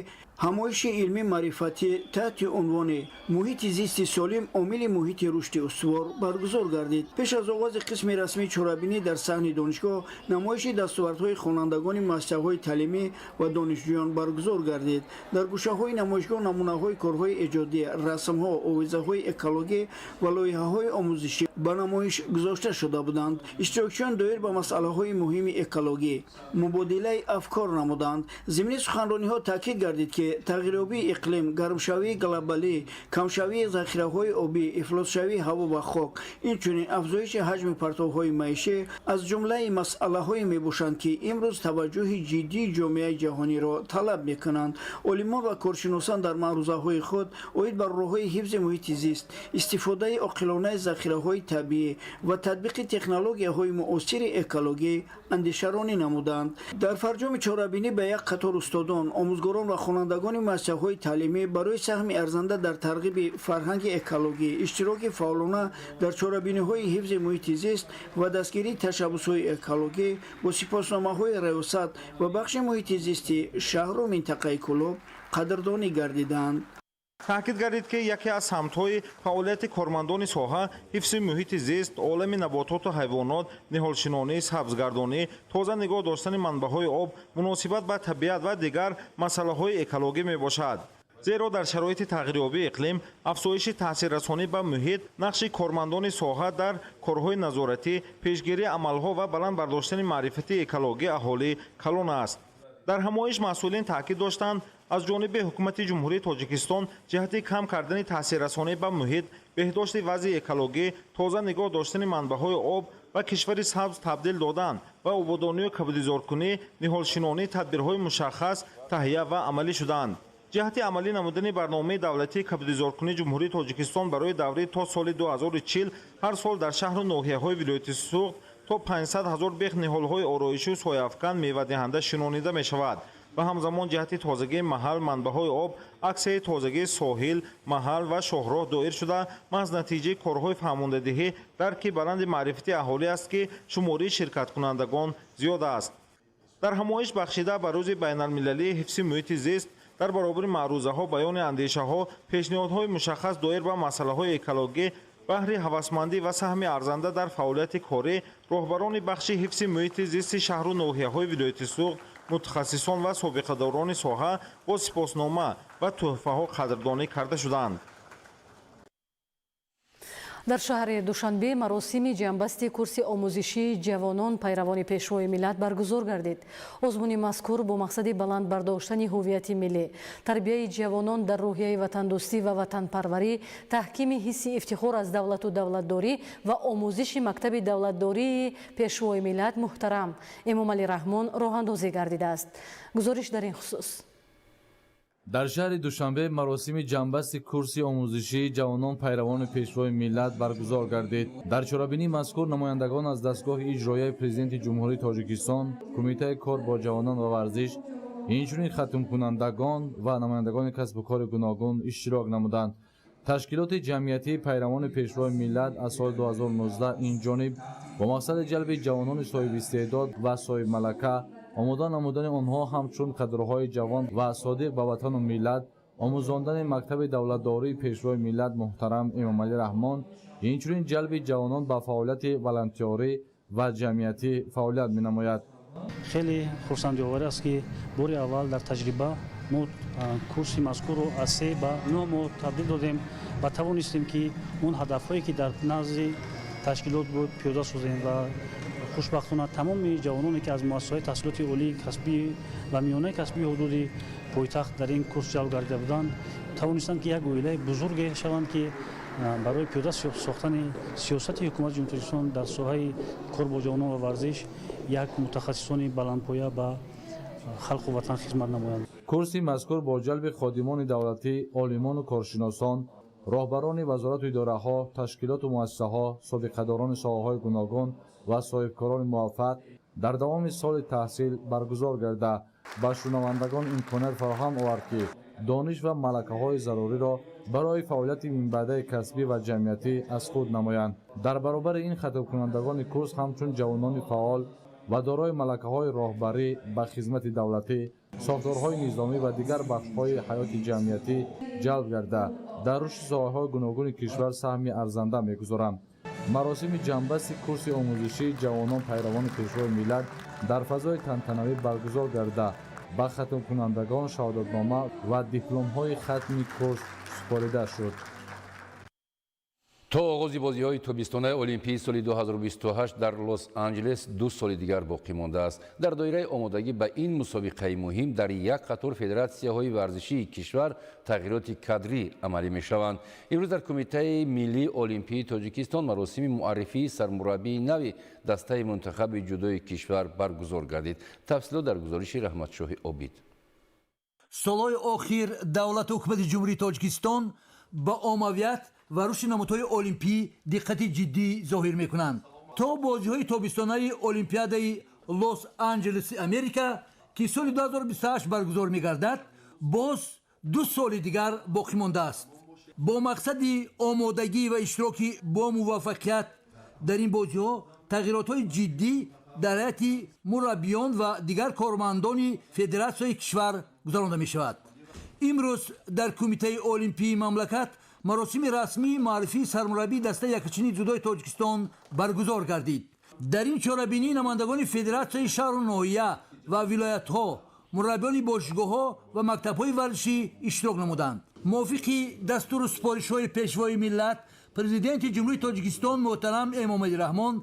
ҳамоиши илмӣ маърифатӣ таҳти унвони «Муҳити зисти солим омили муҳити рушди устувор» баргузор гардид. Пеш аз оғози қисми расмии чорабинӣ дар саҳни донишгоҳ намоиши дастовардҳои хонандагони муассисаҳои таълимӣ ва донишҷӯён баргузор гардид. Дар гӯшаҳои намоишгоҳ намунаҳои корҳои эҷодӣ, расмҳо, овезаҳои экологӣ ва лоиҳаҳои омӯзишӣ ба намоиш гузошта шуда буданд. Иштирокчиён доир ба масъалаҳои муҳими экологӣ мубодилаи афкор намуданд. Зимни суханрониҳо таъкид гардид, ки тағйирёбии иқлим, гармшавии глобалӣ, камшавии захираҳои обӣ, ифлосшавии ҳаво ва хок, инчунин афзоиши ҳаҷми партовҳои маишӣ аз ҷумлаи масъалаҳое мебошанд, ки имрӯз таваҷҷӯҳи ҷиддии ҷомеаи ҷаҳониро талаб мекунанд. Олимон ва коршиносон дар маърузаҳои худ оид ба роҳҳои ҳифзи муҳити зист, истифодаи оқилонаи захираҳои табиӣ ва татбиқи технологияҳои муосири экологӣ андешаронӣ намуданд. Дар фарҷоми чорабинӣ ба як қатор устодон, омӯзгорон ва хонандагони муассисаҳои таълимӣ барои саҳми арзанда дар тарғиби фарҳанги экологӣ, иштироки фаъолона дар чорабиниҳои ҳифзи муҳити зист ва дастгирии ташаббусҳои экологӣ бо сипосномаҳои раёсат ва бахши муҳити зисти шаҳру минтақаи Кӯлоб қадрдонӣ гардиданд. Таъкид гардид, ки яке аз самтҳои фаъолияти кормандони соҳа ҳифзи муҳити зист, олами набототу ҳайвонот, ниҳолшинонӣ, сабзгардонӣ, тоза нигоҳ доштани манбаъҳои об, муносибат ба табиат ва дигар масъалаҳои экологӣ мебошад. Зеро дар шароити тағйирёбии иқлим, афзоиши таъсиррасонӣ ба муҳит, нақши кормандони соҳа дар корҳои назоратӣ, пешгирии амалҳо ва баланд бардоштани маърифати экологии аҳолӣ калон аст. Дар ҳамоиш масъулин таъкид доштанд, аз ҷониби Ҳукумати Ҷумҳурии Тоҷикистон ҷиҳати кам кардани таъсиррасонӣ ба муҳит, беҳдошти вазъи экологӣ, тоза нигоҳ доштани манбаъҳои об ва кишвари сабз табдил додан ва ободонию кабудизоркунӣ, ниҳолшинонӣ тадбирҳои мушаххас таҳия ва амалӣ шуданд. Ҷиҳати амалӣ намудани барномаи давлатии кабудизоркунии Ҷумҳурии Тоҷикистон барои давраи то соли 2040 ҳар сол дар шаҳру ноҳияҳои вилояти Суғд то 500 ҳазор бех ниҳолҳои ороишию сояафкан мевадиҳанда шинонида мешавад ва ҳамзамон ҷиҳати тозагии маҳал, манбаъҳои об, аксияи тозагии соҳил, маҳал ва шоҳроҳ доир шуда, маҳз натиҷаи корҳои фаҳмондадиҳӣ, дарки баланди маърифати аҳолӣ аст, ки шумории ширкаткунандагон зиёд аст. Дар ҳамоиш бахшида ба рӯзи байналмилалии ҳифзи муҳити зист дар баробари маърузаҳо, баёни андешаҳо, пешниҳодҳои мушаххас доир ба масъалаҳои экологӣ баҳри ҳавасмандӣ ва саҳми арзанда дар фаъолияти корӣ роҳбарони бахши ҳифзи муҳити зисти шаҳру ноҳияҳои вилояти Суғд, мутахассисон ва собиқадорони соҳа бо сипоснома ва тӯҳфаҳо қадрдонӣ карда шуданд. Дар шаҳри Душанбе маросими ҷамъбасти курси омӯзишии ҷавонон пайравони Пешвои миллат баргузор гардид. Озмуни мазкур бо мақсади баланд бардоштани ҳуввияти миллӣ, тарбияи ҷавонон дар рӯҳияи ватандӯстӣ ва ватанпарварӣ, таҳкими ҳисси ифтихор аз давлату давлатдорӣ ва омӯзиши мактаби давлатдории Пешвои миллат муҳтарам Эмомалӣ Раҳмон роҳандозӣ гардидааст. Гузориш дар ин хусус. Дар шаҳри Душанбе маросими ҷамъбасти курси омӯзишии ҷавонон пайравони Пешвои миллат баргузор гардид. Дар чорабинии мазкур намояндагон аз дастгоҳи иҷроияи Президенти Ҷумҳурии Тоҷикистон, Кумитаи кор бо ҷавонон ва варзиш, инчунин хатмкунандагон ва намояндагони касбу кори гуногун иштирок намуданд. Ташкилоти ҷамъиятии пайравони Пешвои миллат аз соли 2019 ин ҷониб бо мақсади ҷалби ҷавонони соҳибистеъдод ва соҳибмалака, омода намудани онҳо ҳамчун кадрҳои ҷавон ва содиқ ба ватану миллат, омӯзондани мактаби давлатдории Пешвои миллат муҳтарам Эмомалӣ Раҳмон, инчунин ҷалби ҷавонон ба фаъолияти волонтёрӣ ва ҷамъиятӣ фаъолият менамояд. Хеле хурсандиовар аст, ки бори аввал дар таҷриба мо курси мазкурро аз 3 ба 9 моҳ табдил додем ва тавонистем, ки он ҳадафҳое, ки дар назди ташкилот буд, пиёда созем ва хушбахтона тамоми ҷавононе, ки аз муассисаҳои таҳсилоти олии касбӣ ва миёнаи касбии ҳудуди пойтахт дар ин курс ҷалб гардида буданд, тавонистанд, ки як оилаи бузурге шаванд, ки барои пиёда сохтани сиёсати ҳукумати Ҷумҳурии Тоҷикистон дар соҳаи кор бо ҷавонон ва варзиш як мутахассисони баландпоя ба халқу ватан хизмат намоянд. Курси мазкур бо ҷалби ходимони давлатӣ, олимону коршиносон, роҳбарони вазорату идораҳо, ташкилоту муассисаҳо, собиқадорони соҳаҳои гуногун ва соҳибкорони муваффақ дар давоми соли таҳсил баргузор гарда, ба шунавандагон имконият фароҳам овард, ки дониш ва малакаҳои заруриро барои фаъолияти минбаъдаи касбӣ ва ҷамъиятӣ аз худ намоянд. Дар баробари ин хатмкунандагони курс ҳамчун ҷавонони фаъол ва дорои малакаҳои роҳбарӣ ба хизмати давлатӣ, сохторҳои низомӣ ва дигар бахшҳои ҳаёти ҷамъиятӣ ҷалб гарда, дар рушди соҳаҳои гуногуни кишвар саҳми арзанда мегузоранд. Маросими ҷамъбасти курси омӯзишии ҷавонон пайравони Пешвои миллат дар фазои тантанавӣ баргузор гарда, ба хатмкунандагон шаҳодатнома ва дипломҳои хатми курс супорида шуд. То оғози бозиҳои тобистонаи Олимпии соли 2028 дар Лос-Анҷелес 2 соли дигар боқӣ мондааст. Дар доираи омодагӣ ба ин мусобиқаи муҳим дар як қатор федератсияҳои варзишии кишвар тағйироти кадрӣ амалӣ мешаванд. Имрӯз дар Кумитаи миллии Олимпии Тоҷикистон маросими муаррифии сармураббии нави дастаи мунтахаби ҷудои кишвар баргузор гардид. Тафсилот дар гузориши Раҳматшоҳи Обид. Солҳои охир давлату ҳукумати Ҷумҳурии Тоҷикистон ба оммавият ва рушди намудҳои олимпӣ диққати ҷиддӣ зоҳир мекунанд. То бозиҳои тобистонаи Олимпиадаи Лос Анҷелеси Америка, ки соли 2028 баргузор мегардад, боз 2 соли дигар боқӣ мондааст. Бо мақсади омодагӣ ва иштироки бо муваффақият дар ин бозиҳо тағйиротҳои ҷиддӣ дар ҳайати мураббиён ва дигар кормандони федератсияи кишвар гузаронда мешавад. Имрӯз дар Кумитаи олимпии мамлакат маросими расмии муаррифии сармураббии дастаи яккачини ҷудои Тоҷикистон баргузор гардид. Дар ин чорабинӣ намояндагони федератсияи шаҳру ноҳия ва вилоятҳо, мураббиёни бошгоҳҳо ва мактабҳои варзишӣ иштирок намуданд. Мувофиқи дастуру супоришҳои Пешвои миллат, Президенти Ҷумҳурии Тоҷикистон муҳтарам Эмомалӣ Раҳмон,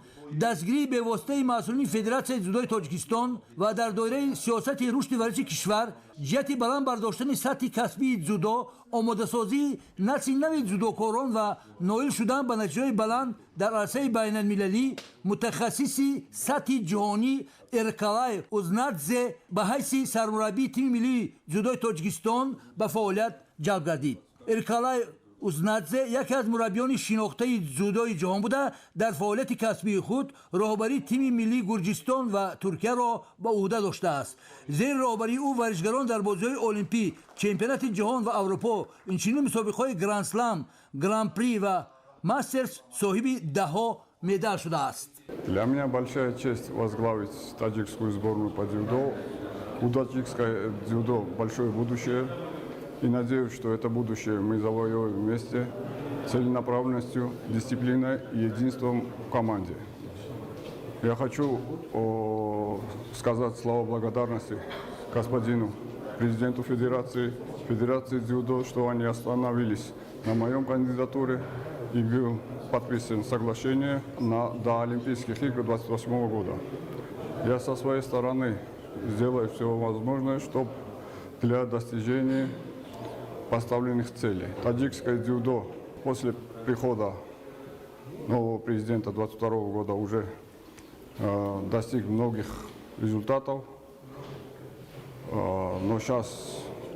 дастгирии бевоситаи масъулини Федератсияи ҷудои Тоҷикистон ва дар доираи сиёсати рушди варзиши кишвар ҷиҳати баланд бардоштани сатҳи касбии ҷудо, омодасозии насли нави ҷудокорон ва ноил шудан ба натиҷаҳои баланд дар арсаи байналмилалӣ мутахассиси сатҳи ҷаҳонӣ Эркалай Узнадзе ба ҳайси сармураббии тими миллии ҷудои Тоҷикистон ба фаъолият ҷалб гардид. Эркалай Узнадзе яке аз мураббиёни шинохтаи дзюдои ҷаҳон буда, дар фаъолияти касбии худ роҳбарии тими миллии Гурҷистон ва Туркияро ба ӯҳда доштааст. Зери роҳбарии ӯ варзишгарон дар бозиҳои олимпӣ, чемпионати ҷаҳон ва Аврупо, инчунин мусобиқаҳои Гранд-слам, Гран-при ва Мастерс соҳиби даҳҳо медал шудааст. Для меня большая честь возглавить таджикскую сборную по дзюдо. У таджикской дзюдо большое будущее. И надеюсь, что это будущее мы завоюем вместе целенаправленностью, дисциплиной и единством в команде. Я хочу сказать слова благодарности господину президенту Федерации, Федерации дзюдо, что они остановились на моем кандидатуре и был подписан соглашение до Олимпийских игр 2028 года. Я со своей стороны сделаю все возможное, чтобы для достижения поставленных целей. Таджикское дзюдо после прихода нового президента 2022 года уже достиг многих результатов. Но сейчас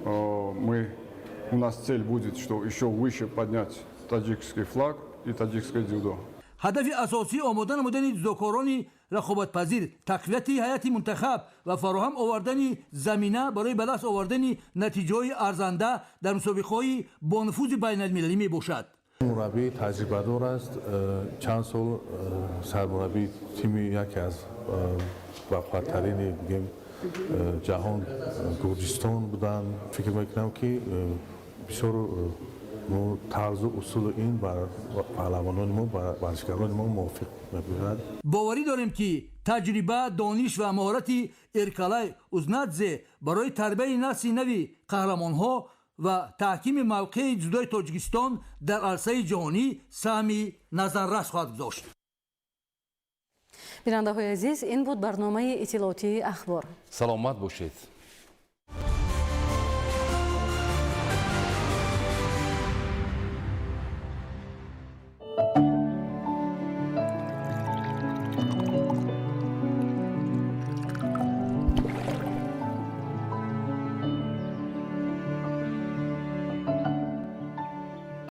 у нас цель будет, что еще выше поднять таджикский флаг и таджикское дзюдо. Ҳадафи асосии омода намудани дзюдокорони рақобатпазир, тақвияти ҳайати мунтахаб ва фароҳам овардани замина барои ба даст овардани натиҷаҳои арзанда дар мусобиқаҳои бонуфузи байналмилалӣ мебошад. Мураббии таҷрибадор аст, чанд сол сармураббии тими яке аз бақувваттарини, бигем, ҷаҳон, Гурҷистон буданд. Фикр мекунам, ки бисёр тарзу усулу ин бар паҳлавонони мо, бар варзишгарони мо мувофиқ мебошад. Боварӣ дорем, ки таҷриба, дониш ва маҳорати Эркалай Узнадзе барои тарбияи насли нави қаҳрамонҳо ва таҳкими мавқеи дзюдои Тоҷикистон дар арсаи ҷаҳонӣ саҳми назаррас хоҳад гузошт. Бинандаҳои азиз, ин буд барномаи иттилоотии Ахбор. Саломат бошед.